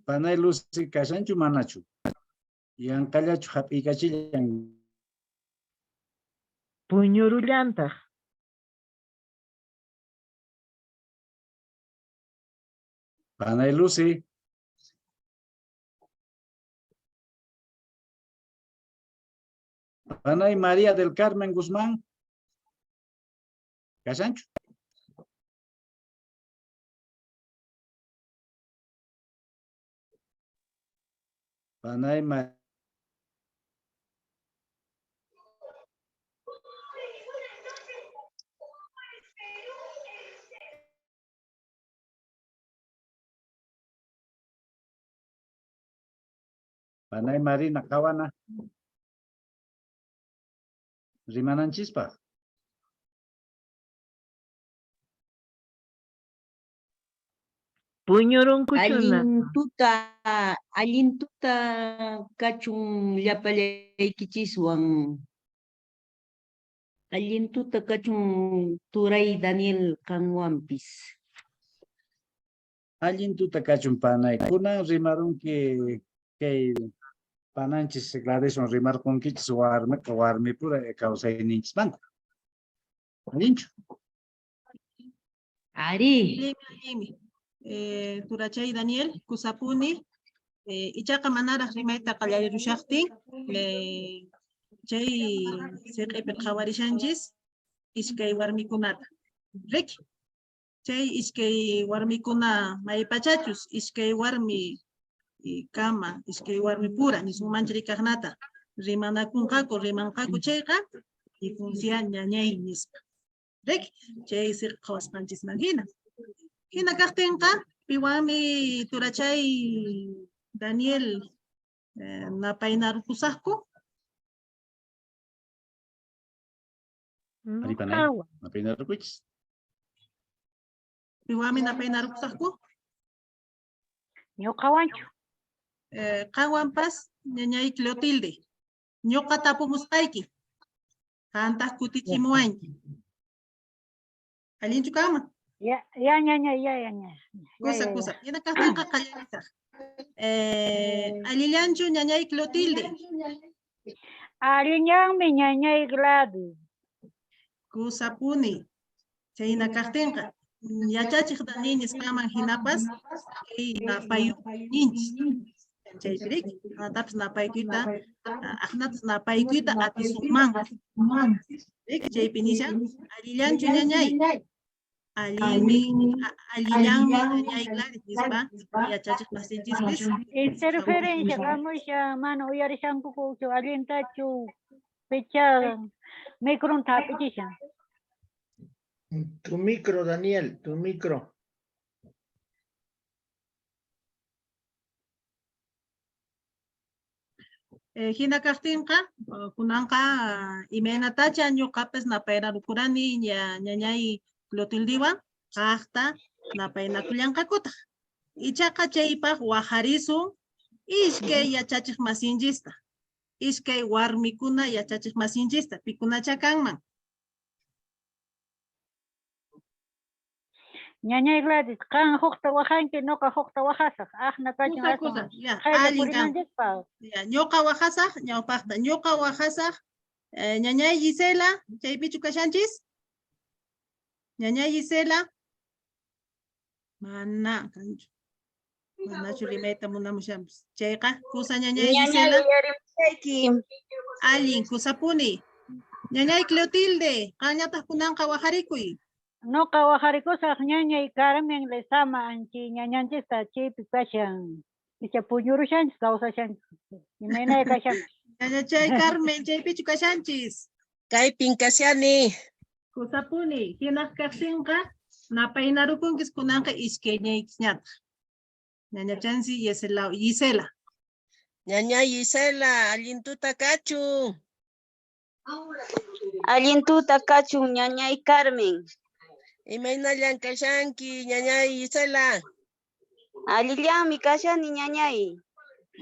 Panay Lucy kashanchu manachu? Yanqallachu hap'iykachillan? Puñurullantaq. Panay Lucy. Panay María del Carmen Guzmán. Kashanchu? Panay Panay Marina Kawana. Rimananchispaq. Puñurunkuchuna. Allin tuta kachun llapallaykichiswan. Allin tuta kachun turay Daniel qanwanpis. Allin tuta kachun panay. Kunan rimarunki kay pananchis Gladyswan rimarqunkichis warmiqa warmipura kawsayninchismanta. Allinchu? Ari. Allinmi. Turachay Daniel, kusapuni, ichaqa manaraq rimayta qallarirushaqtin, chay siq'ipi qhawarishanchis iskay warmikunata. Riki, chay iskay warmikuna maypachachus, iskay warmi kama, iskay warmi pura, nisunmanchik rikaqnata, rimanakunqaku, rimanqaku chayqa, ifunsia ñañay nispa. Riki, chay siq'i qhawasqanchisman hina. Hina kaqtinqa, piwanmi turachay Daniel napaynarukusaqku? Ari, panay, napaynarukuchis. Piwanmi napaynarukusaqku? Ñuqawanchu. Qanwanpas ñañay Cleotilde. Ñuqa tapumusqayki. Qantaq kutichimuwanki. Allinchu kanman? Ya, ya, ya, ya, ya, ya, ya. Kusa, Ya, ya, kusa. ya. Hina kaqtinqa qallarisaq. Allillanchu ñañay Cleotilde? Allinllanmi ñañay Gladys. Kusapuni. Chayna kaqtinqa, yachachiq Dani nisqaman hinapas kay napayninchis. Chaypi riki, aqnatapis napaykuyta, aqnatas napaykuyta atisunman. Riki, chaypi nishan, allillanchu ñañay? Allinmi, allillanmi ñañay Gladys nispa yachachiq masinchispis. Interferencia hamusha mana uyarishankuchu allintachu picha micronta hap'ichishan. Tu micro, Daniel, tu micro. Hina kaqtinqa, kunanqa imaynatacha ñuqapas napayrarukurani ñañay Clotildewan. Kaqta napaynakullanqakutaq. Ichaqa chaypaq waqarisun iskay yachachiq masinchista. Iskay warmikuna yachachiq masinchista. Pikunacha kanman? Ñañay Gladys, qan hukta wajanki, ñuqa hukta wajasaq. Aqna kachun Kusa, kusa, aswan ya, qaylla allin kan. purinanchispaq. Ya, ñuqa wajasaq ñawpaqta, ñuqa wajasaq, ñañay Gisela, chaypichu kashanchis? Ñañay Gisela. Mana kanchu. Manachu rimayta munamushanpis. Chayqa, kusa ñañay Ñañay Gisela. uyarimushayki. Allin, kusapuni. Ñañay Cleotilde, qanñataq kunanqa wajarikuy. Ñuqa wajarikusaq ñañay Carmen Lezama anchi ñañanchista chaypi kashan. Icha puñurushanchis, kawsashanchis. Imaynay kashanchis. Ñañachay Carmen, chaypichu kashanchis. Kaypin kashani. Kusapuni, hinaq kaqtinqa napaynarukunkis kunanqa iskayñaykisñataq. Ñañachansi Gisela, Gisela. Ñañay Gisela, allin tuta kachun. Allin tuta kachun, ñañay Carmen. Imaynallan kashanki, ñañay Gisela. Allillanmi kashani, ñañay.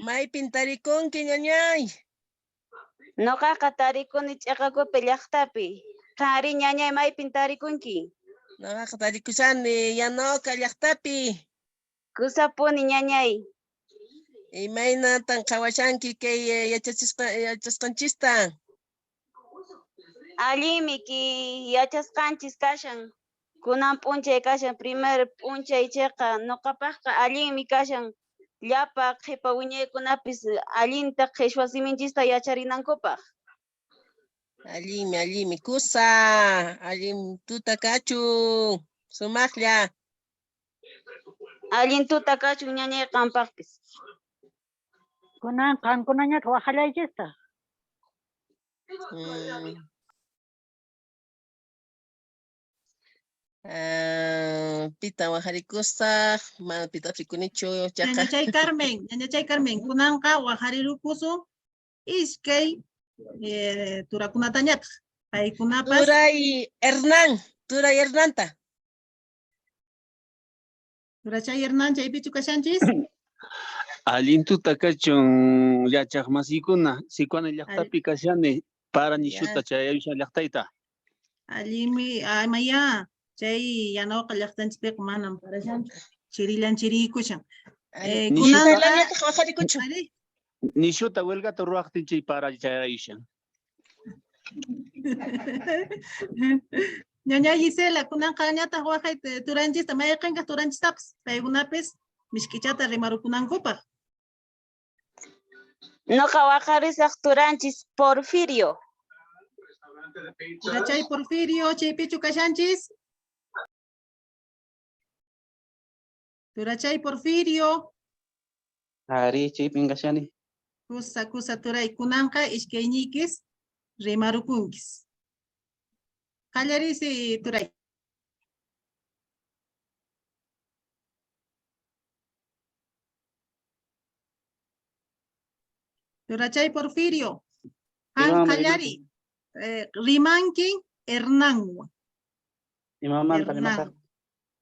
Maypin tarikunki, ñañay? Ñuqaqa tarikuni Ch'aqakupi llaqtapi. Qanri, ñañay, maypin tarikunki? Ñuqaqa tarikushani Yanaoka llaqtapi. Kusapuni, ñañay. Imaynatan qhawashanki kay yachasqanchista? Allinmi kay yachasqanchis kashan. Kunan p'unchay kashan, primer p'unchay chayqa ñuqapaqqa allinmi kashan. Llapa qhipa wiñaykunapis allinta qhichwa siminchista yacharinankupaq. Allinmi, allinmi, kusa, allin tuta kachun, sumaqlla. Allin tuta kachun ñañay qampaqpis. Kunan qankunañataq wajallaychistaq. Pita wajarikusaq, mana pita rikunichu, chaqa. Ñañachay Carmen, ñañachay Carmen, kunanqa wajarirukusun iskay turakunatañataq. Paykunapas. Turay Hernán, turay Hernanta. Turachay Hernán, chaypichu kashanchis? Allin tuta kachun yachaq masikuna, Sicuani llaqtapi kashani, para nishuta chayayushan llaqtayta. Allinmi, aymaya, chay Yanaoka llaqtanchispiqa manam parashanchu, chirillan chiriykushan. Ay, Kunanqa Nishuta wajarikuchu. Ari. Nishuta huelgata ruwaqtin chay para chayayushan. Ñaña Gisela, kunanqa ñataq wajay turanchista, mayqinqa turanchistapas, paykunapis mishk'ichata rimarukunankupaq. Nuqa waqarisaq turanchis Porfirio. Turachay Porfirio, chaypichu kashanchis? Turachay Porfirio. Ari, chaypin kashani. Kusa, kusa turay, kunanqa iskayniykis rimarukunkis. Qallarisi turay. Turachay Porfirio. Han Imam, qallari. Rimanki Hernanwan. Imamanta Hernán. rimasaq.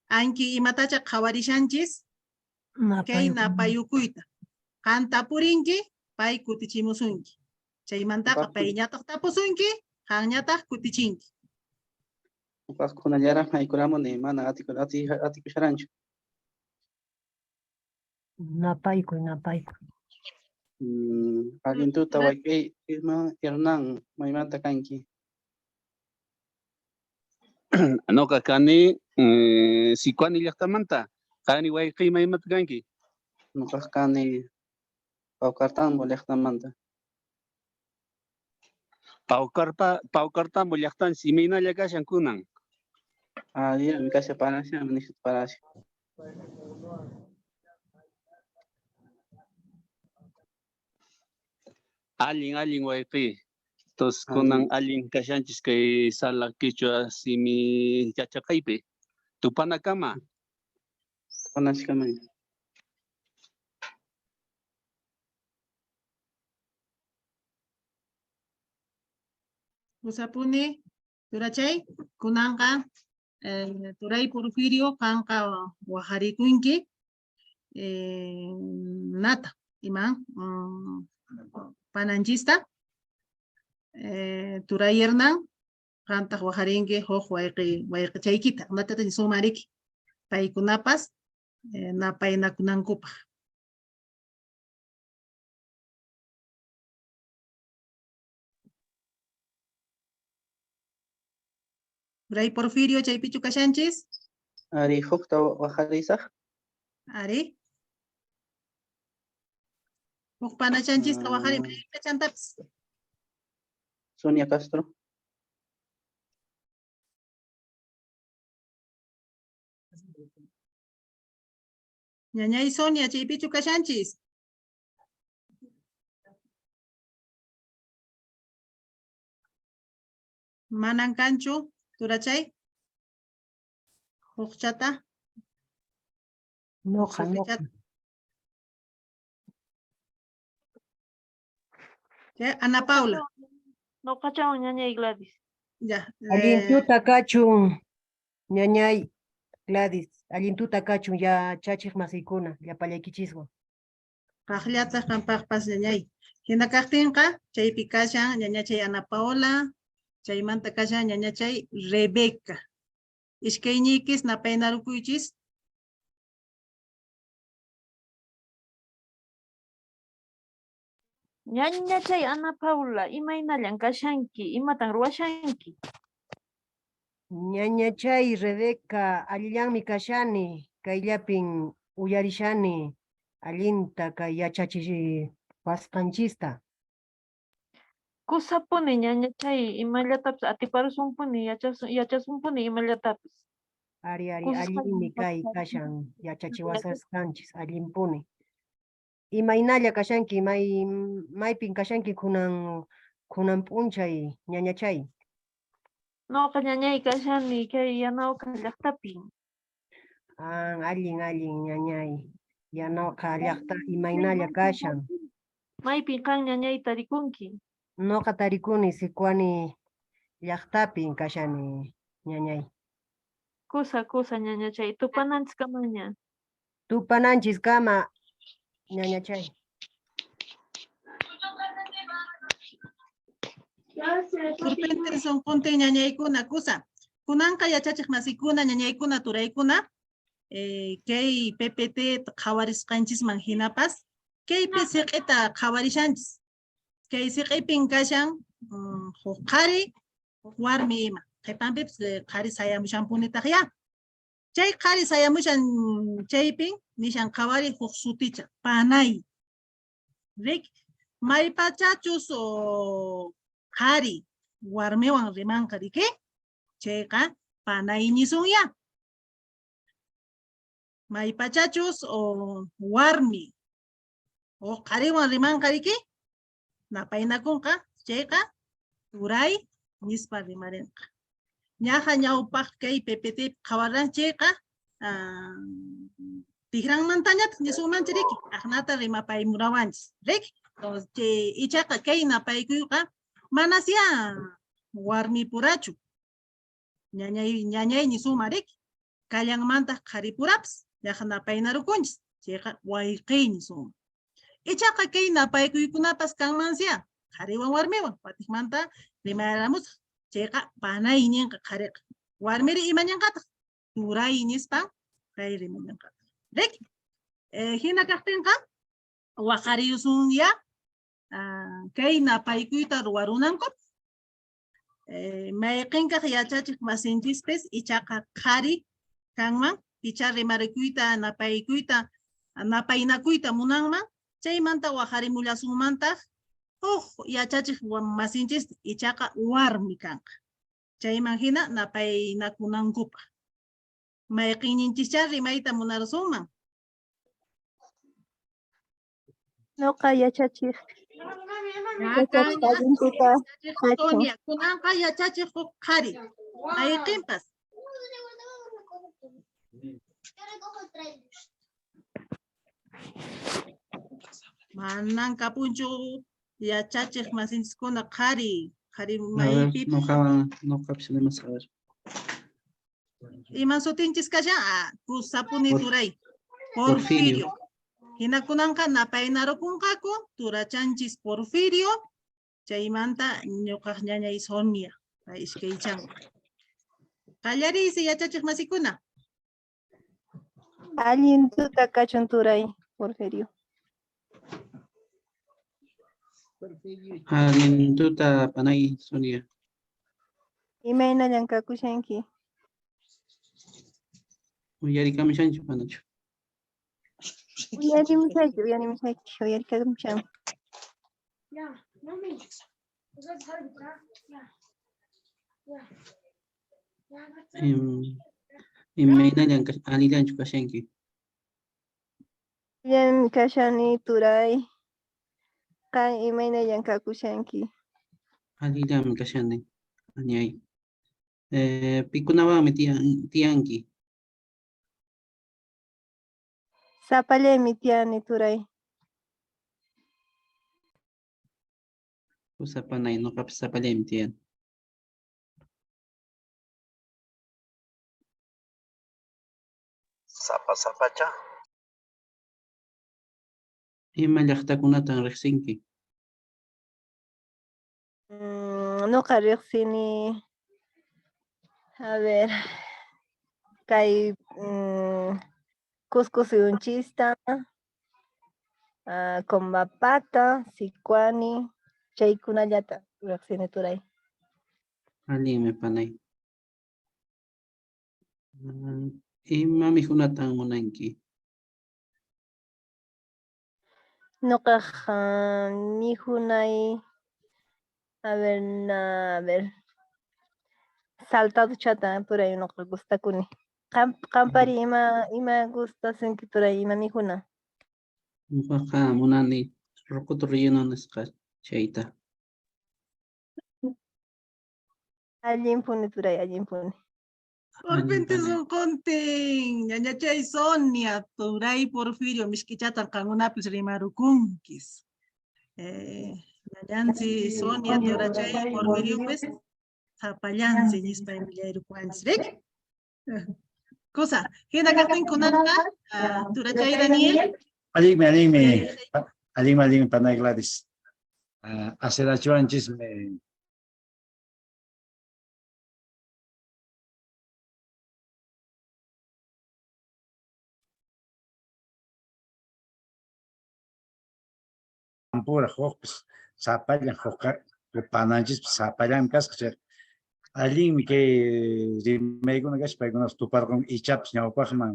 Anki imatacha qhawarishanchis? Kay Napayukuyta. napayukuyta. Qan tapurinki, pay kutichimusunki. Chaymantaqa Upaqku. payñataq tapusunki, qanñataq kutichinki. Upaqkunallaraq haykuramuni, mana atikusharanchu. Napaykuy, napaykuy. Allin tuta wayqey, Hernán, maymanta kanki? Noqa kani, Sicuani llaqtamanta. Qani wayqey, maymanta kanki? Noqa kani Paucartambo llaqtamanta. Paucartambo llaqtanchis imaynalla kashan kunan? Ah, ya, mi casa parasha, mi nishuta parasha. Allin, allin wayqey. Entonces, Allin. kunan allin kashanchis kay sala quechua simi yachaqaypi. Tupanakama. Tupanachikama. Kusapuni, turachay, kunanqa Turay Porfirio qanqa waqarikunki nata iman pananchista. Turay Hernán qantaq waqarinki huk wayqichaykita natata sumariki paykunapas napaynakunankupaq. Turay Porfirio chaypichu kashanchis? Ari, hukta waqarisaq. Ari. Huk panachanchista waqarin chantapis. Sonia Castro. Ñañay Sonia, chaypichu kashanchis? Manan kanchu, turachay? Hukchata? Noqa, noqa. ¿Qué? Ana Paula. Noqachawan ñañay Gladys. Ya. Allin tuta kachun, ñañay Gladys. Allin tuta kachun yachachiq masiykuna, llapallaykichiswan. Kaqllataq qampaqpas ñañay. Hina kaqtinqa chaypi kashan ñañachay Ana Paola, chaymanta kashan ñañachay Rebeca. Iskayniykis napaynarukuychis. Ñañachay Ana Paula, imaynallan kashanki? Imatan ruwashanki? Ñañachay Rebeca, allillanmi kashani, kayllapin uyarishani allinta kay yachachiwasqanchista. Kusapuni ñañachay, imallatapis atiparusunpuni, yachasunpuni imallatapis. Ari, ari, Kusisqa allinmi kay ñañachay. kashan yachachiwasqanchis, allinpuni. Imaynalla kashanki, maypin kashanki kunan p'unchay ñañachay? Noqa ñañay kashani kay Yanawqa llaqtapi. Ah, allin, allin ñañay. Yanawqa llaqta imaynalla kashan. Maypin qan ñañay tarikunki? Noqa tarikuni Sicuani llaqtapin kashani ñañay. Kusa, kusa ñañachay, tupananchis kamaña. Tupananchis kama ñañachay. Urpente sonqontin ñañaykuna kusa. Kunanqa yachachiq masikuna ñañaykuna turaykuna, kay PPT qhawarisqanchisman hinapas, kaypi siq'ita qhawarishanchis. Kay siq'ipin kashan, huk qhari, huk warmi ima. Qhipanpipas qhari sayamushanpunitaq ya. Chay qhari sayamushan chaypin nishan qhawari huk suticha, panay. Rik, maypachachus qhari warmiwan rimanqa riki, chayqa panay nisunya. Maypachachus warmi o qhariwan rimanqa riki, napaynakunqa chayqa turay nispa rimarinqa. Ñaja ñawpaq kay PPT qhawaran chayqa, tijranmantañataq nisunmanchik riki, aqnata rimapaymurawanchis, riki? Entonces, chay ichaqa kay napaykuyqa manasya warmipurachu. Ñañay, ñañay nisuma riki, kallanmantaq qharipurapas, ñaja napaynarukunchis, chayqa wayqiy nisuma. Ichaqa kay napaykuykunapas kanmansya, qhariwan warmiwan, watiqmanta rimayaramusaq. Chayqa panay ninqa qhariqa. Warmiri ima ninqataq? Turay nispa kay rimayanqataq. Riki? Hina kaqtinqa waqariyusunya, kay napaykuyta ruwarunanku. Mayqinkaq yachachiq masinchispis ichaqa qhari kanman, picha rimarikuyta, napaykuyta, napaynakuyta munanman, chaymanta waqarimullasunmantaq huk yachachiq masinchis ichaqa warmi kanqa. Chayman hina napaynakunankupaq. Mayqinninchischá rimayta munarusunman? Noqa yachachiq. Yachachiq Yachachiq Sonia, kunanqa yachachiq huk qhari. Mayqinpas? Manan kapunchu yachachiq masinchiskuna qhari, qhari A ver, maypi. noqawan, noqapis rimasaq, a ver. Iman sutinchis kashan? Ah, kusapuni turay. Porfirio. Hinakunanqa napaynarukunqaku turachanchis Porfirio. Chaymanta ñuqaq ñañay Sonia. Pay iskaychanqa. Qallariysi yachachiq masikuna. Allin tuta kachun turay, Porfirio. Allin tuta panay Sonia. Imaynallan kakushanki? Uyarikamushanchu manachu? Uyarimushayki, uyarimushayki, uyarikamushan. Imaynallan allillanchu kashanki? Allinmi kashani turay. Qan imaynallan kakushanki? Allillanmi kashani, añay. Pikunawanmi tiyanki? Sapallaymi tiyani turay. Kusa panay, nuqapas sapallaymi tiyani. Sapa sapacha. Ima llaqtakunatan riqsinki? Nuqa riqsini, a ver, kay Cusco suyunchista, Combapata, Sicuani, chaykunallata riqsini turay. Allinmi panay. Ima mikhunatan munanki? Nuqaq mikhunay, a ver, a ver, saltadochata turay nuqa gustakuni. Qampari ima gustasunki turay, ima mikhuna? Nuqaqa munani rocoto relleno nisqa chayta. Allinpuni turay, allinpuni. Orpente sunquntin, ñañachay Sonia, turay Porfirio, mishkichatan qankunapis rimarukunkis. Ñañansi Sonia, turachay Porfirio, pues, sapallansi nispa willayrukuwanchis, riki? Kusa, hina kaqtinkunaqa, turachay Daniel. Allinmi, allinmi, allinmi, allinmi, panay Gladys. Acerachuanchismi. Pura hukpis sapallan hukqa pananchispas sapallanmi kasqa chayqa allinmi kay rimaykuna kaspa paykunapas tuparqun ichapas ñawpaqman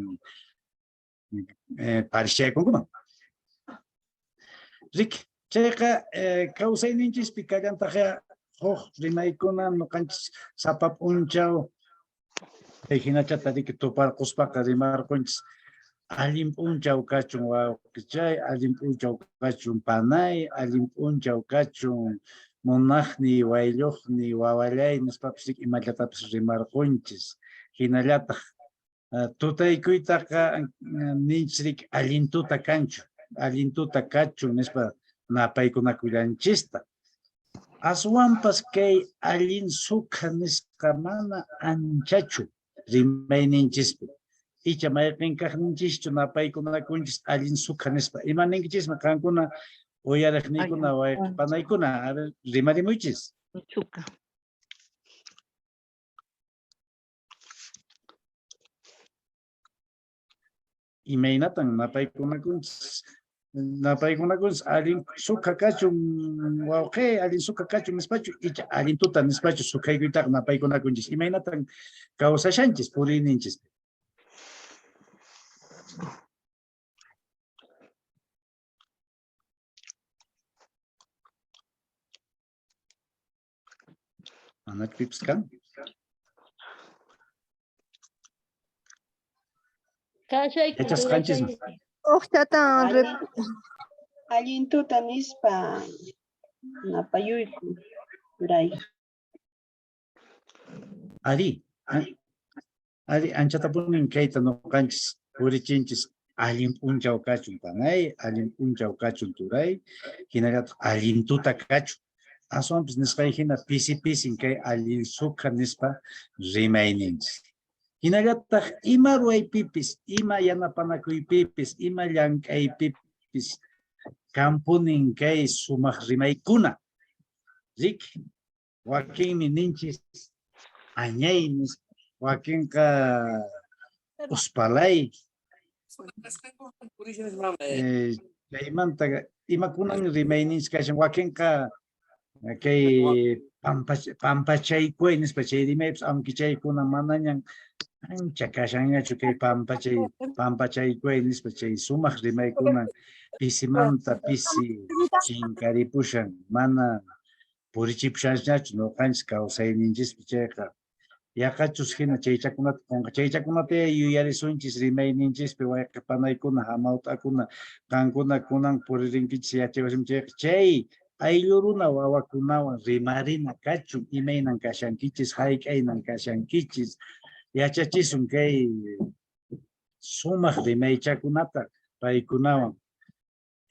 parishaykunkuman. Riki, chayqa kawsayninchispi kallantaqya huk rimaykuna ñuqanchis sapa p'unchaw chay hinachata riki tuparquspaqa rimarqunchis allin p'unchaw kachun wawqichay, allin p'unchaw kachun panay, allin p'unchaw kachun munaqniy, waylluqniy, wawallay nispapis riki imallatapis rimarqunchis. Hinallataq tutaykuytaqa ninchis riki allin tuta kanchu, allin tuta kachun nispa napaykunakullanchista. Aswanpas kay allin sukha nisqa mana anchachu rimayninchispi. Icha mayqin kaqninchischu napaykunakunchis allin sukha nispa. Ima ninkichismi qankuna uyariqniykuna, wayqi panaykuna, a ver, rimarimuychis. Sukha. Imaynatan napaykunakunchis? Napaykunakunchis allin sukha kachun wawqi, allin sukha kachun nispachu, icha allin tuta nispachu sukhaykuytaqa napaykunakunchis. Imaynatan kawsashanchis puriyninchis? Manachu pipas kan? Yachasqanchismi. Uqtatan Allin tuta nispa napayuyku, turay. Ari, ari, anchatapunin kayta nuqanchis purichinchis allin p'unchaw kachun panay, allin p'unchaw kachun turay, hinallataq allin tuta kachun. Aswanpis nisqay hina pisi pisin kay allin sukha nispa rimayninchis. Hinallataq ima ruwaypipis, ima yanapanakuypipis, ima llank'aypipis kampunin kay sumaq rimaykuna. Riki, wakinmi ninchis añay nispa, wakinqa uspalay. Chaymanta imakunan rimayninchis kashan, wakinqa kay pampachaykuy nispa chay rimaypis, aunque chaykuna manañan ancha kashanñachu kay pampachaykuy nispa chay sumaq rimaykuna pisimanta pisi chinkaripushan, mana purichipushanñachu noqanchis kawsayninchispi chayqa. Yaqachus hina chaychakunata qonqa, chaychakunata yuyarisunchis rimayninchispi wayqe panaykuna, hamawt'akuna, qankuna kunan puririnkichis yachaywasiman chayqa, chay ayllu runa wawakunawan rimarina kachun, imaynan kashankichis, hayk'aynan kashankichis, yachachisun kay sumaq rimaychakunata paykunawan.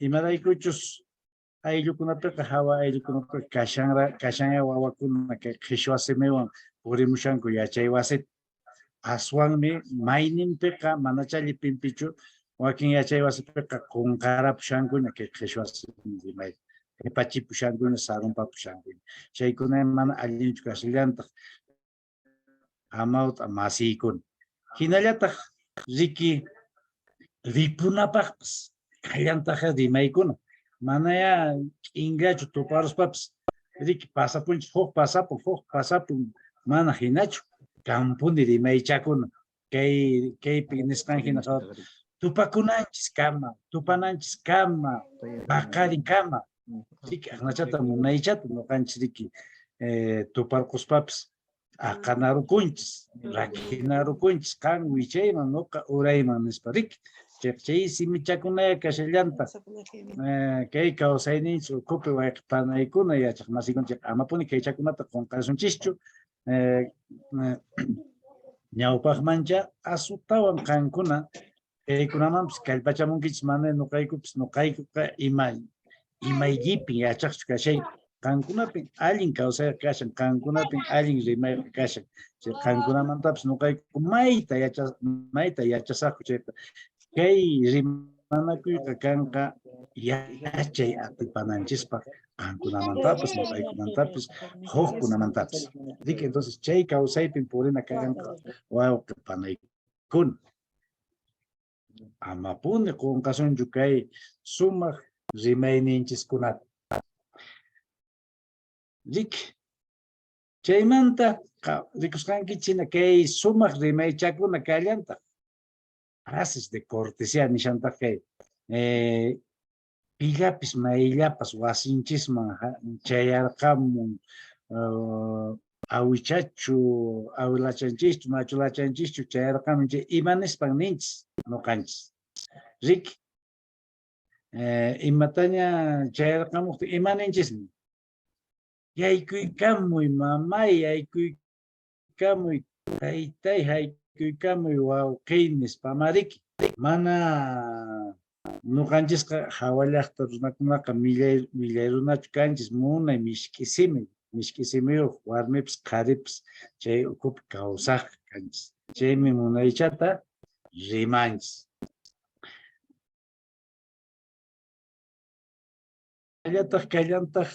Imaraykuchus ayllukunapiqa, hawa ayllukunapiqa kashanya wawakuna kay qhishwa simiwan purimushanku yachay wasita. Aswanmi mayninpiqa mana challipinpichu wakin yachay wasipiqa qunqarapushankuña kay qhishwa simi rimay, qhipachipushankuña, sarumpapushankuña. Chaykuna mana allinchu kashallantaq hamawt'a masiykuna. Hinallataq riki ripunapaqpas kallantaqa rimaykuna. Manaya ch'inllachu tuparuspapis riki pasapunchis, huk pasapun, huk pasapun, mana hinachu kampuni rimaychakuna. Kay kaypi nisqan hina tupakunanchis kama, tupananchis kama, paqarin kama. Riki aqnachata munaychata noqanchis riki tuparquspapis aqanarukunchis, rakinarukunchis, qan wichayman, noqa urayman nispa riki. Chay simichakunaya kashallanta kay kawsayninchis ukhupi wayqe panaykuna yachaq masikunchis amapuni kaychakunata qunqasunchischu. Ñawpaqmancha asutawan qankuna kaykunamanpis kallpachamunkichis, mana noqaykupis noqaykuqa imaykipin yachaqchu kashayku. Qankunapin allin kawsayqa kashan, qankunapin allin rimayqa kashan. Chay qankunamantapis noqayku mayta yachasaqku chayqa. Kay rimanakuyqa kanqa yachay atipananchispaq qankunamantapis, noqaykumantapis, hukkunamantapis. Riki, entonces chay kawsaypin purina kanqa wawqe panaykuna. Amapuni qunqasunchu kay sumaq rimayninchiskunata. Riki, chaymanta rikusqankichis hina kay sumaq rimaychakuna kallantaq. Frases de cortesía nishantaq kay pillapis mayllapas wasinchisman chayarqamun awichachu, awilachanchishchu, machulachanchischu chayarqamun chay ima nispan ninchis noqanchis. Riki, imataña chayarqamuqtin ima ninchismi? Yaykuykamuy mamay, yaykuykamuy taytay, haykuykamuy wawqiy nispa mariki. Mana noqanchisqa hawa llaqta runakunaqa millay runachu kanchis, munay mishk'i simi, mishk'i simiyuq warmipis qharipis chay ukhupi kawsaqqa kanchis. Chaymi munaychata rimanchis. Allataq kallantaq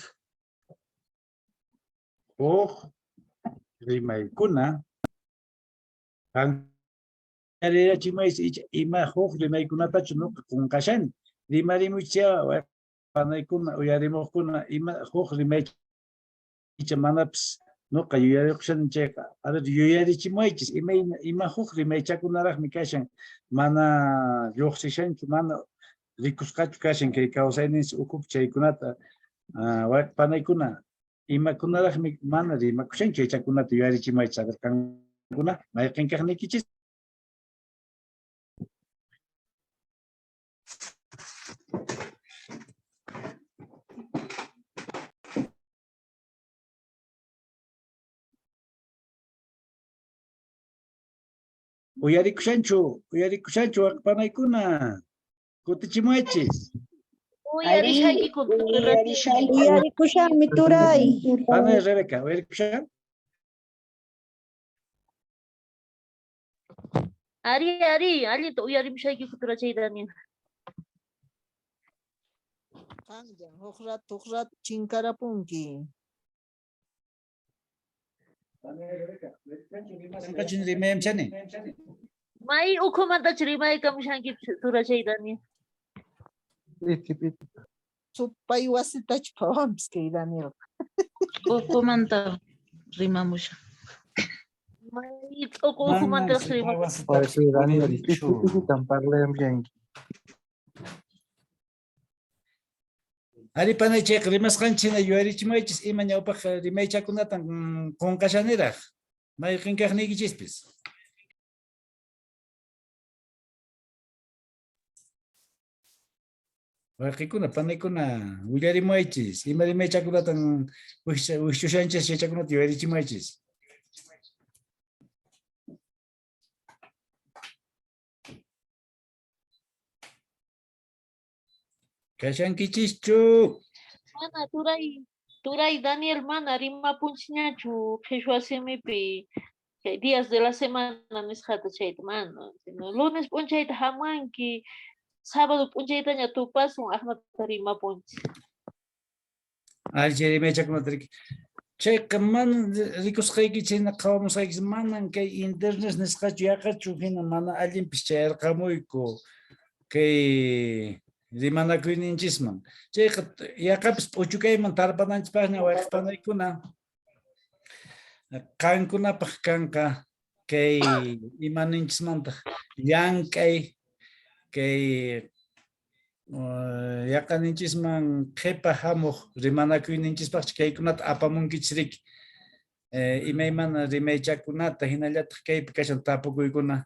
huk rimaykuna qanrirachimaysi icha ima huk rimaykunatachu nuqa qunqashani. Rimarimuychá panaykuna uyarimuqkuna ima huk rimay icha manapis nuqa yuyariqushani chayqa. A ver, yuyarichimuwaychis imayna ima huk rimaychakunaraqmi kashan mana lluqsishanchu, mana rikusqachu kashan kay kawsayninchis ukhupi chaykunata. Wayqe panaykuna imakunaraqmi mana rimakushanchu chaychakunata yuyarichimuwaychis. A ver, qankuna mayqin kaqniykichis? Uyarikushanchu, uyarikushanchu wayqe panaykuna. Kutichimuwaychis. Uyarikushanmi turay. Panay Rebeca, uyarikushan? Ari, ari, allinta uyarimushaykiku turachay Daniel. Qanllan huk rato chinkarapunki. Qanqachun rimayamchani. May ukhumantachu rimaykamushanki turachay Daniel. Supay wasitachu phawanpis kay Daniel. Ukhumanta rimamushan. May t'uqu ukhumantaraq rimamushan. Parece Daniel, pisitan parlayanki. Ari panay chayqa rimasqanchis hina yuyarichimuwaychis ima ñawpaq rimaychakunatan qunqashaniraq mayqin kaqniykichispis. Wayqikuna, panaykuna, willarimuwaychis ima rimaychakunatan wikchushanchis chaychakunata yuyarichimuwaychis. Kashankichischu? Mana turay Daniel mana rimapunchikñachu qhichwa simipi chay días de la semana nisqata chayta mana. Lunes p'unchayta hamuanki, sábado p'unchaytaña tupasun aqnata rimapunchik. Ari chay rimaychakunata riki. Chayqa mana rikusqaykichis hina qhawamusqaykichis manan kay internet nisqachu yaqachu hina mana allinpis chayarqamuyku kay rimanakuyninchisman. Chayqa yaqapis p'uchukayman tarpananchispaqña wayqe panaykuna. Qankunapaq kanqa kay imaninchismantaq llank'ay kay yaqaninchisman qhipa hamuq rimanakuyninchispaqchu kaykunata apamunkichis riki. Imaymana rimaychakunata hinallataq kaypi kashan tapukuykuna.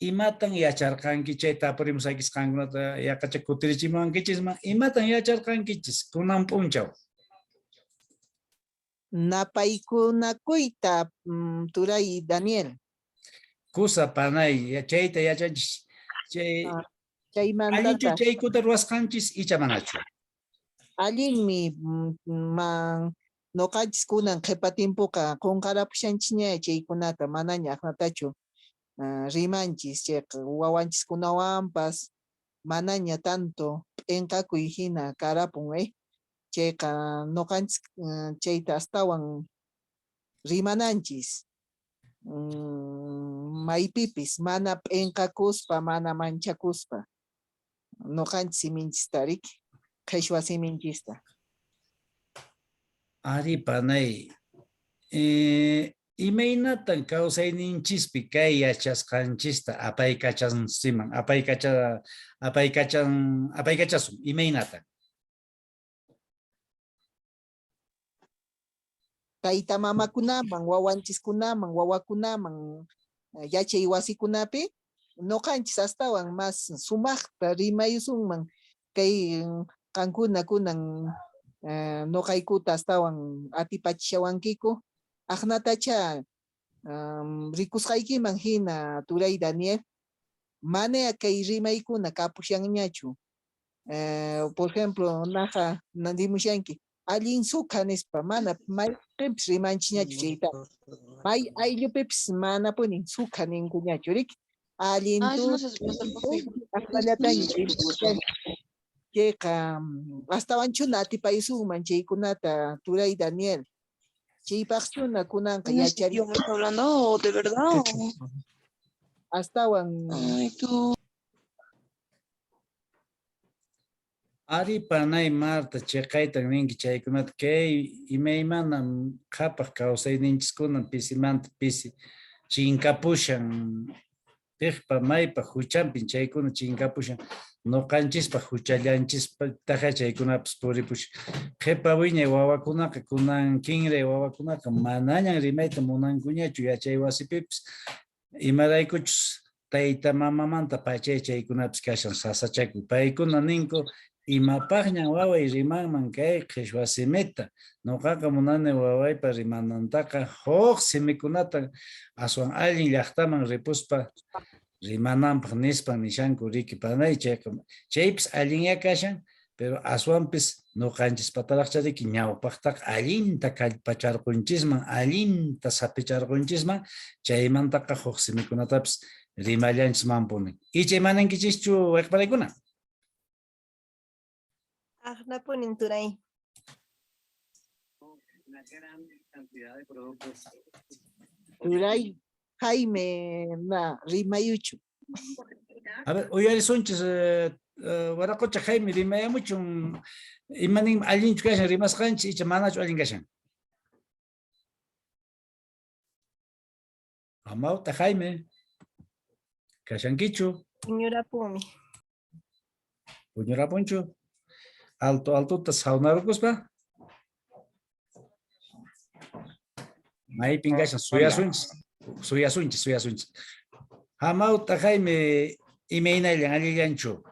Imatan yacharqanki chay tapurimusaykichis qankunata yaqacha kutirichimuwankichisman? Imatan yacharqankichis kunan p'unchaw? Napaykunakuyta, turay Daniel. Kusa panay, chayta yachanchis. Chay Chaymantataq allinchu chaykuta ruwasqanchis icha manachu? Allinmi, man noqanchis kunan qhipa timpuqa qunqarapushanchisña chaykunata manaña aqnatachu rimanchis chayqa wawanchiskunawanpas manaña tanto p'inqakuy hina karapun, Chayqa noqanchis chayta astawan rimananchis. Maypipis mana p'inqakuspa, mana manchakuspa noqanchis siminchista riki, qhichwa siminchista. Ari panay, imaynatan kawsayninchispi kay yachasqanchista apaykachansiman, apaykachan, imaynatan? Tayta mamakunaman, wawanchiskunaman, wawakunaman, yachay wasikunapi noqanchis astawan mas sumaqta rimayusunman kay qankuna kunan noqaykuta astawan atipachishawankiku aqnatacha rikusqaykiman hina turay Daniel mana kay rimaykuna kapushanñachu. Por ejemplo, naqa rimushanki allin sukha nispa mana mayqinpis rimanchisñachu chayta. May ayllupipis manapuni sukha ninkuñachu riki. Allin aqnallataña chayqa astawanchuna atipayusunman chaykunata turay Daniel. Chaypaqchuna kunanqa ¿En este yachari. idioma está hablando o de verdad? O... Astawan. Ay, tú. Ari panay Marta chiqaytan ninki chaykunata kay imaymana qhapaq kawsayninchiskuna pisimanta pisi chinkapushan piqpa maypa huchanpin chaykuna chinkapushan noqanchispaq huchallanchispataqa chaykunapas puripushan qhipa wiñay wawakunaqa kunan kinray wawakunaqa manañan rimayta munankuñachu yachay wasipipis imaraykuchus tayta mamamanta pachay chaykunapis kashan sasachakuy paykuna ninku imapaqñan waway rimanman kay qhichwa simita noqaqa munani wawaypa rimanantaqa huk simikunata aswan allin llaqtaman ripuspa rimananpaq nispan nishanku riki panay chayqa chaypis allinya kashan. Pero aswanpis nuqanchispataraqchariki ñawpaqtaqa allinta kallpacharqunchisman, allinta sapicharqunchisman, chaymantaqa huk simikunatapis rimallanchismanpuni. Icha imanankichischu wayqiparaykuna? Aqnapunin turay. Turay Jaime na rimayuchu. A ver, uyarisunchis Waraqocha Jaime rimayamuchun imanin allinchu kashan rimasqanchis icha manachu allin kashan. Amauta Jaime, kashankichu? Puñurapumi. Puñurapunchu? Alto altota saunarukuspa? Maypin kashan suyasunchis, suyasunchis, suyasunchis. Amauta Jaime, imaynallan allillanchu?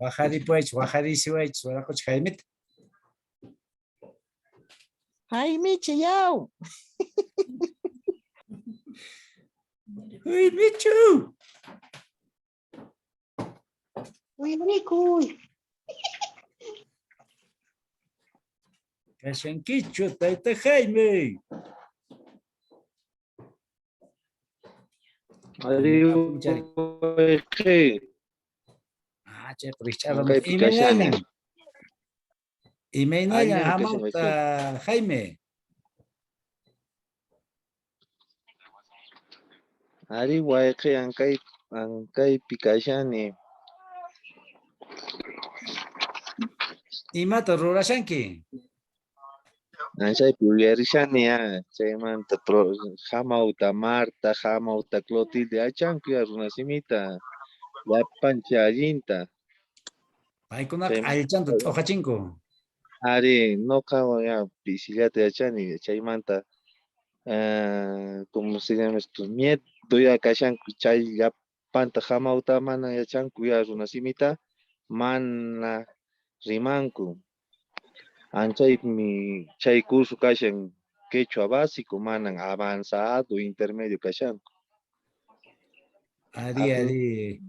Wajaripuwaychis, wajarisiwaychis, waraqocha Jaimita. Jaimicha yaw. Jaimichu. Uyarikuy. Kashankichu, tayta Jaime. Ah, chayqa rikch'arqa. Kaypi kashani. Imaynallan? Imaynallan Allin kashan hamawta Jaime? Ari wayqi ankay ankaypi kashani. Imata rurashanki? Anchaypi uyarishani ya chaymanta pro hamawta Marta, hamawta Clotilde yachanku ya runasimita llapanchik allinta. Paykunaqa allichanta t'uqachinku. Ari nuqa ya pisillata yachani chaymanta como se llama esto miedo ya kashanku chay llapanta hamawta mana yachanku ya runasimita mana rimanku. Anchaymi chay curso kashan quechua básico manan avanzado intermedio kashanku. Ari, ari.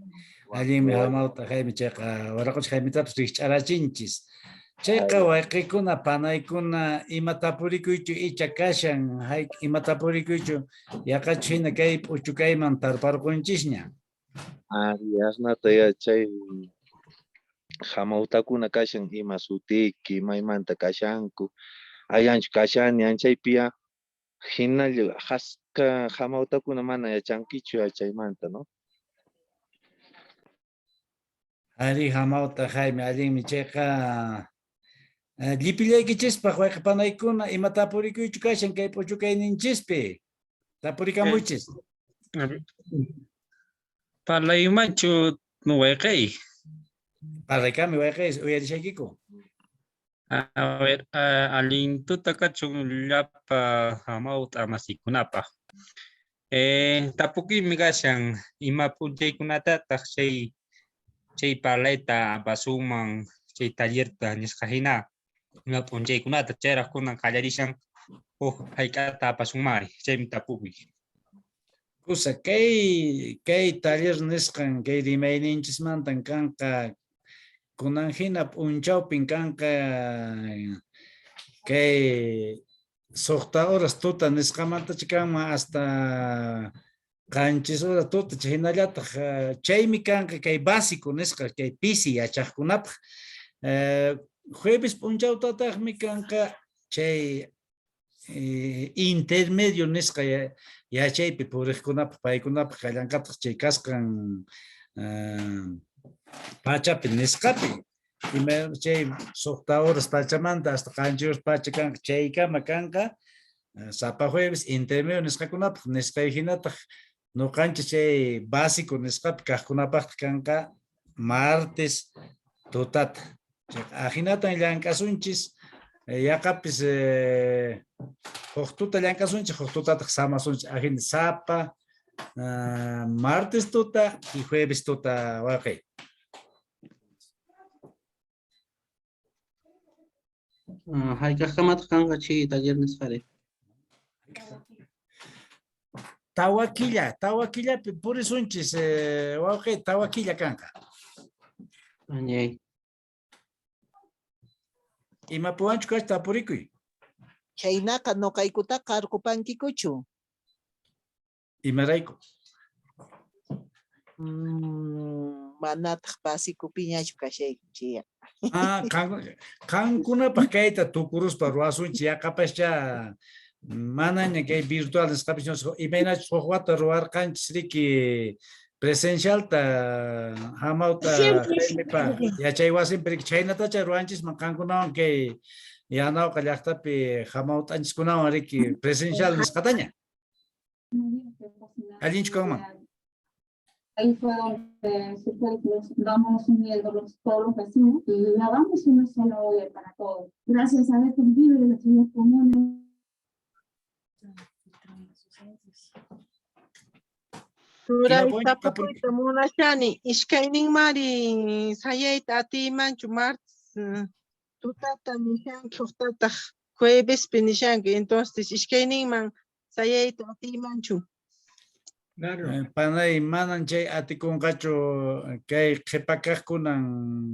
Allinmi hamawta Jaime chayqa waraqocha Jaimetapis rikch'arachinchis. Chayqa wayqikuna, panaykuna, ima tapurikuychu icha kashan, ima tapurikuychu yaqachu hina kay p'uchukayman tarparqunchisña. Ari, asnata ya chay hamawtakuna kashan ima sutiki, maymanta kashanku, ayanchu kashani anchaypi ya hinalla haska hamawtakuna mana yachankichu ya chaymanta, ¿no? Ari hamawta Jaime, allinmi chayqa llipillaykichispaq wayqi panaykuna ima tapurikuychu kashan kay p'uchukayninchispi? Tapurikamuychis. Parlaymanchu wayqey? Parlaykami wayqey, uyarishaykiku. A ver, allin tuta kachun llapa hamawt'a masikunapaq. Tapukuymi kashan ima p'unchaykunatataq chay parlayta apasunman chay tallerta nisqa hina ima p'unchaykunata chayraq kunan qallarishan huk hayk'ata apasunmari, chaymi tapukuy. Kusa, kay taller nisqan kay rimayninchismantan kanqa kunan hina p'unchawpin kanqa kay suqta horas tuta nisqamantacha kanman hasta 7 horas tuta hinallataq chaymi kanqa kay básico nisqa kay pisi yachaqkunapaq. Jueves p'unchawtataqmi kanqa chay intermedio nisqa yachaypi puriqkunapaq paykunapaq kallanqataq chay kasqan pachapi nisqapi. Ima chay 6 horas pachamanta hasta 7 horas pacha kanqa chaykama kanqa sapa jueves intermedio nisqakunapaq nisqay hinataq nuqanchis chay básico nisqapi kaqkunapaqtaq kanqa martes tutata. Ajinatan llank'asunchis yaqapis huk tuta llank'asunchis huk tutataq samasunchis ajina sapa martes tuta y jueves tuta waqay. Hayk'aqkamataq kanqa chay taller nisqari? Tawa killa, tawa killapi purisunchis, wawqi, tawa killa kanqa. Añay. Imapuwanchu kach tapurikuy. Chhaynaqa nuqaykutaqa qarqupankikuchu. Imarayku? Manataq basicopiñachu kashayku chaya. Ah, qankunapaq kayta tukuruspa ruwasunchis, yaqapaschá manaña kay virtual nisqapis, imaynachus huk wata ruwarqanchis riki presencialta hamawta Jaimepa yachay wasinpi riki, chhaynatacha ruwanchisman qankunawan kay Yanawqa llaqtapi hamawt'anchiskunawan riki presencial nisqataña. Allinchu kanman? Ahí fue donde surgió de que nos vamos uniendo todos los vecinos y hagamos una sola olla para todos. Gracias a haber convivido en las ciudades comunes. Turay tapukuyta munashani, iskayninmari sayayta atiymanchu martes tutata nishanki, huktataq juevespi nishanki, entonces iskayninman sayayta atiymanchu. Panay, manan chay atikunqachu kay qhipakaqkunan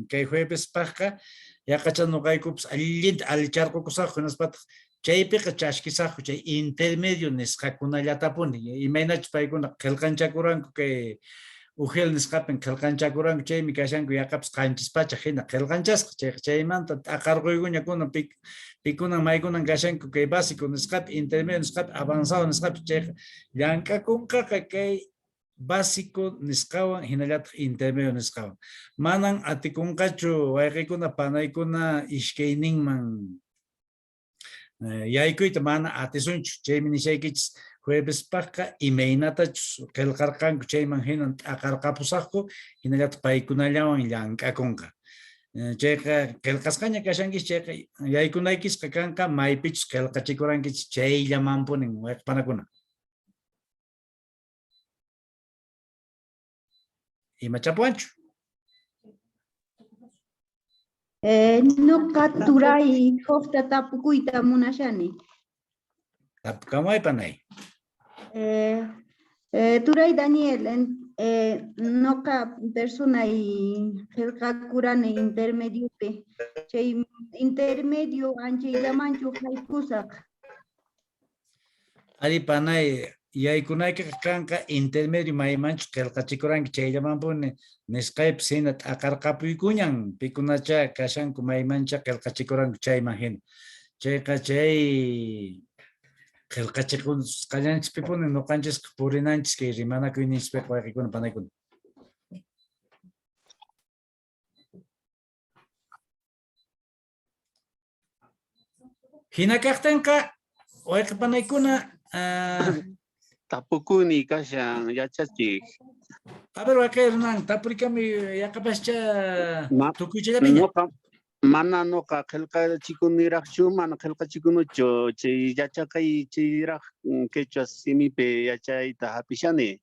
kay juevespaqqa, yaqacha nuqaykupas allinta allicharqukusaqku, hinaspataq chaypiqa chaskisaqku chay intermedio nisqakunallatapuni, imaynachus paykuna qillqanchakuranku kay UGEL nisqapin qillqanchakuranku, chaymi kashanku yaqapas 700 hina qillqanchasqa, chayqa chaymanta t'aqarquykuña kunan pikunan maykunan kashanku kay básico nisqapi, intermedio nisqapi, avanzado nisqapi, chayqa llank'akunqaqa kay básico nisqawan hinallataq intermedio nisqawan. Manan atikunqachu wayqikuna panaykuna iskayninman yaykuyta mana atisunchu, chaymi nishaykichis juevespaqqa imaynatachus qillqarqanku chayman hinan t'aqarqapusaqku, hinallataq paykunallawan llank'akunqa. Chayqa qillqasqaña kashankis, chayqa yaykunaykisqa kanqa maypichus qillqachikurankichis chayllamanpunin wayqpanakuna. Imachapuwanchu? Nuqa turay hukta tapukuyta munashani. Tapukamay panay. Turay Daniel, nuqa persona y qillqakurani intermediopi. Chay intermedio anchayllamanchu haykusaq. Ari panay, yaykunaykiqa kanqa intermedio maymanchus qillqachikuranki chayllamanpuni nisqaypis hina t'aqarqapuykuñan pikunacha kashanku maymancha qillqachikuranku chayman hina. Chayqa chay qillqachikusqallanchispipuni nuqanchisqa purinanchis kay rimanakuyninchispiqa wayqikuna panaykuna. Hina kaqtinqa wayqi panaykuna, Tapukuni kashan yachachiq. A ver, wayqi Hernán, tapurikami yaqapascha tukuychallapiña. Noqa mana noqa qillqachikuniraqchu, mana qillqachikunuchu, chay yachaqay chayraq quechua simipi yachayta hap'ishani.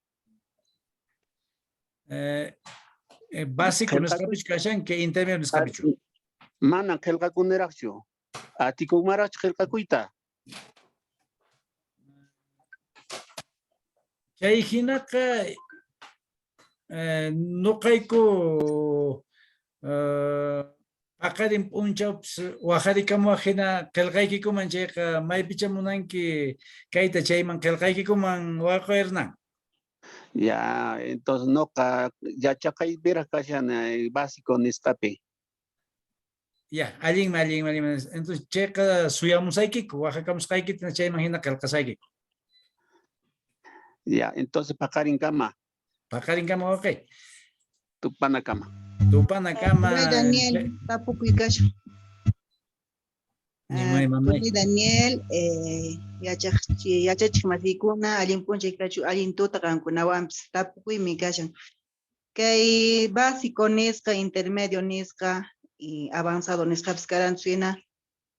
Básico nisqapichu kashan, kay intermedio nisqapichu? Mana qillqakuniraqchu. Atikunmaraqchu qillqakuyta? Chay hinaqa nuqayku paqarin p'unchawpis wajarikamuwaq hina qillqaykikuman chayqa maypicha munanki kayta chayman qillqaykikuman waqo Hernán. Ya, entonces noqa yachaqaypiraq kashan básico nisqapi. Ya, allinmi, allinmi, allinmi. Entonces chayqa suyamusaykiku, wajakamusqaykita chayman hina qillqasaykiku. Ya, entonces paqarinkama. Paqarinkama waqay. Tupanakama. Tupanakama. Turay Daniel, tapukuy kashan. Nimay, mamay. Turay Daniel, yachachiq masiykuna, allin p'unchay kachu, allin tuta qankunawanpis tapukuymi kashan. Kay básico nisqa, intermedio nisqa, y avanzado nisqapis karanchu hina.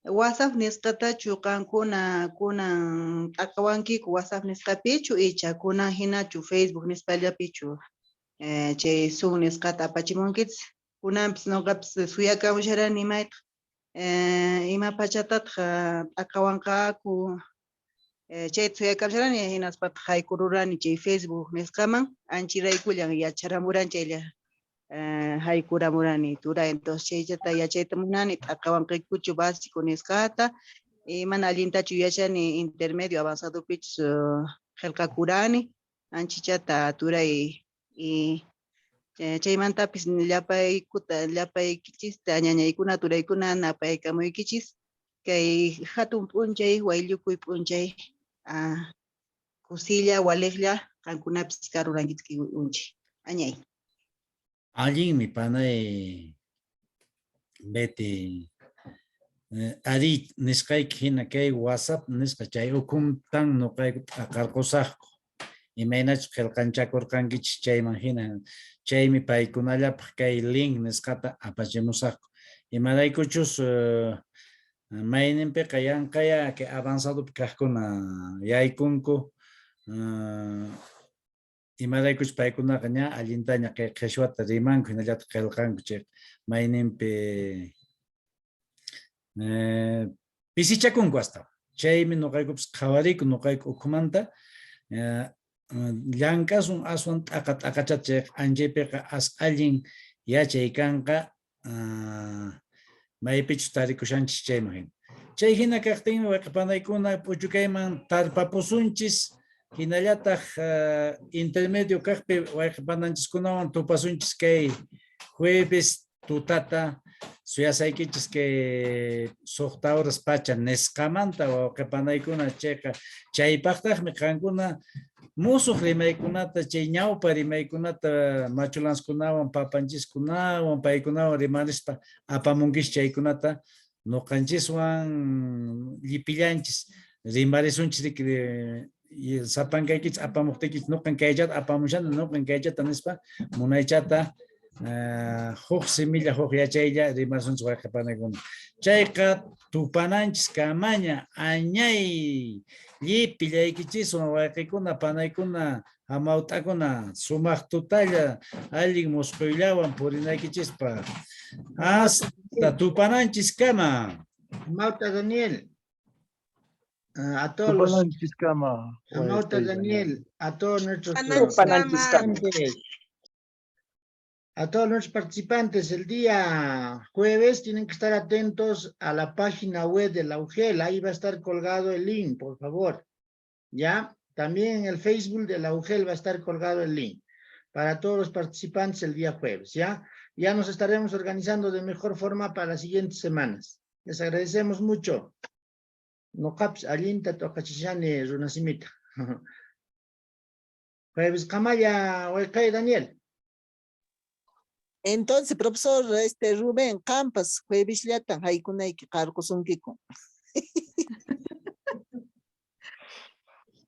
WhatsApp nisqatachu qankuna kunan t'aqawankiku WhatsApp nisqapichu icha kunan hinachu Facebook nisqallapichu, chay Zoom nisqata apachimunkichis. Kunanpis noqapis suyakamusharani maytaq. Ima pachatataq t'aqawanqaku, chayta suyakapusharani, hinaspataq haykururani chay Facebook nisqaman, anchiraykullan yacharamuran chaylla haykuramurani turay. Entonces chayllata yachayta munani, t'aqawanqaykuchu básico nisqata, y mana allintachu yachani intermedio avanzadopichus qillqakurani, anchichata turay, y chaymantapis llapaykuta, llapaykichista ñañaykuna turaykuna napaykamuykichis kay hatun p'unchay, wayllukuy p'unchay, kusilla waliqlla qankunapis karurankichik unchay. Añay. Allinmi panay Betty. Ari nisqayki hina kay WhatsApp nisqa chay ukhuntan nuqayku t'aqarqusaqku. Imaynachus qillqanchakurqankichis chayman hina, chaymi paykunallapaq kay link nisqata apachimusaqku. Imaraykuchus mayninpiqa yanqaya kay avanzadopi kaqkuna yaykunku, imaraykuchus paykunaqa ña allintaña kay qheshwata rimanku hinallataq qillqanku, chayqa mayninpi pisichakunku astawan. Chaymi nuqaykupas qhawariyku nuqayku ukhumanta, llank'asun aswan t'aqa t'aqachata, chayqa anchaypiqa as allin yachay kanqa, maypichus tarikushanchis chayman hina. Chay hina kaqtinmi wayqipanaykuna p'uchukayman tarpapusunchis, hinallataq intermedio kaqpi wayqipananchiskunawan tupasunchis kay jueves tutata, suyasaykichis kay 6 horas pacha nisqamanta wawqipanaykuna. Chayqa chaypaqtaqmi qankuna musuq rimaykunata, chay ñawpa rimaykunata machulanskunawan, papanchiskunawan, paykunawan rimarispa apamunkichis, chaykunata nuqanchiswan llipillanchis rimarisunchis riki, sapankaykichis apamuqtiykichis nuqan kaychata apamushani, nuqan kaychata nispa munaychata huk similla, huk yachaylla rimasunchis wayqipanaykuna. Chayqa tupananchis kamaña añay llipillaykichiswan wayqikuna, panaykuna, hamawt'akuna, sumaq tutalla allin musquyllawan purinaykichispaq. Hasta tupananchis kama. Hamawt'a Daniel. A todos los Hamawt'a Daniel, a todos nuestros participantes. A todos nuestros participantes, el día jueves tienen que estar atentos a la página web de la UGEL. Ahí va a estar colgado el link, por favor. ¿Ya? También en el Facebook de la UGEL va a estar colgado el link para todos los participantes el día jueves, ¿ya? Ya nos estaremos organizando de mejor forma para las siguientes semanas. Les agradecemos mucho. Noqapis allinta t'uqachishani runasimita. Jueves kamalla, wayqay Daniel. Entonces, profesor, Rubén, qampas juevesllatan haykunayki qarqusunkiku.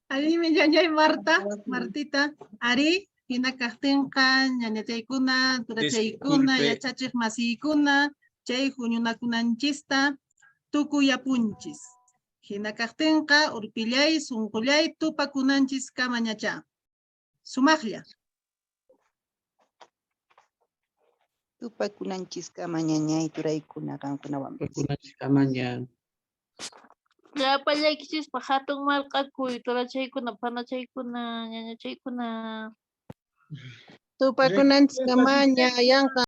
Allinmi ñañay Marta, Martita, ari, hina kaqtinqa ñañachaykuna, turachaykuna, yachachiq masiykuna, chay huñunakunanchista tukuyapunchis. Hina kaqtinqa urpillay, sunqullay, tupakunanchis kamañachá. Sumaqlla. Tupakunanchis kama ñañay turaykuna qankunawan. Tupakunanchis kamaña. Llapallaykichispa hatun marq'akuy, turachaykuna, panachaykuna, ñañachaykuna. Tupakunanchis kamaña yanqa.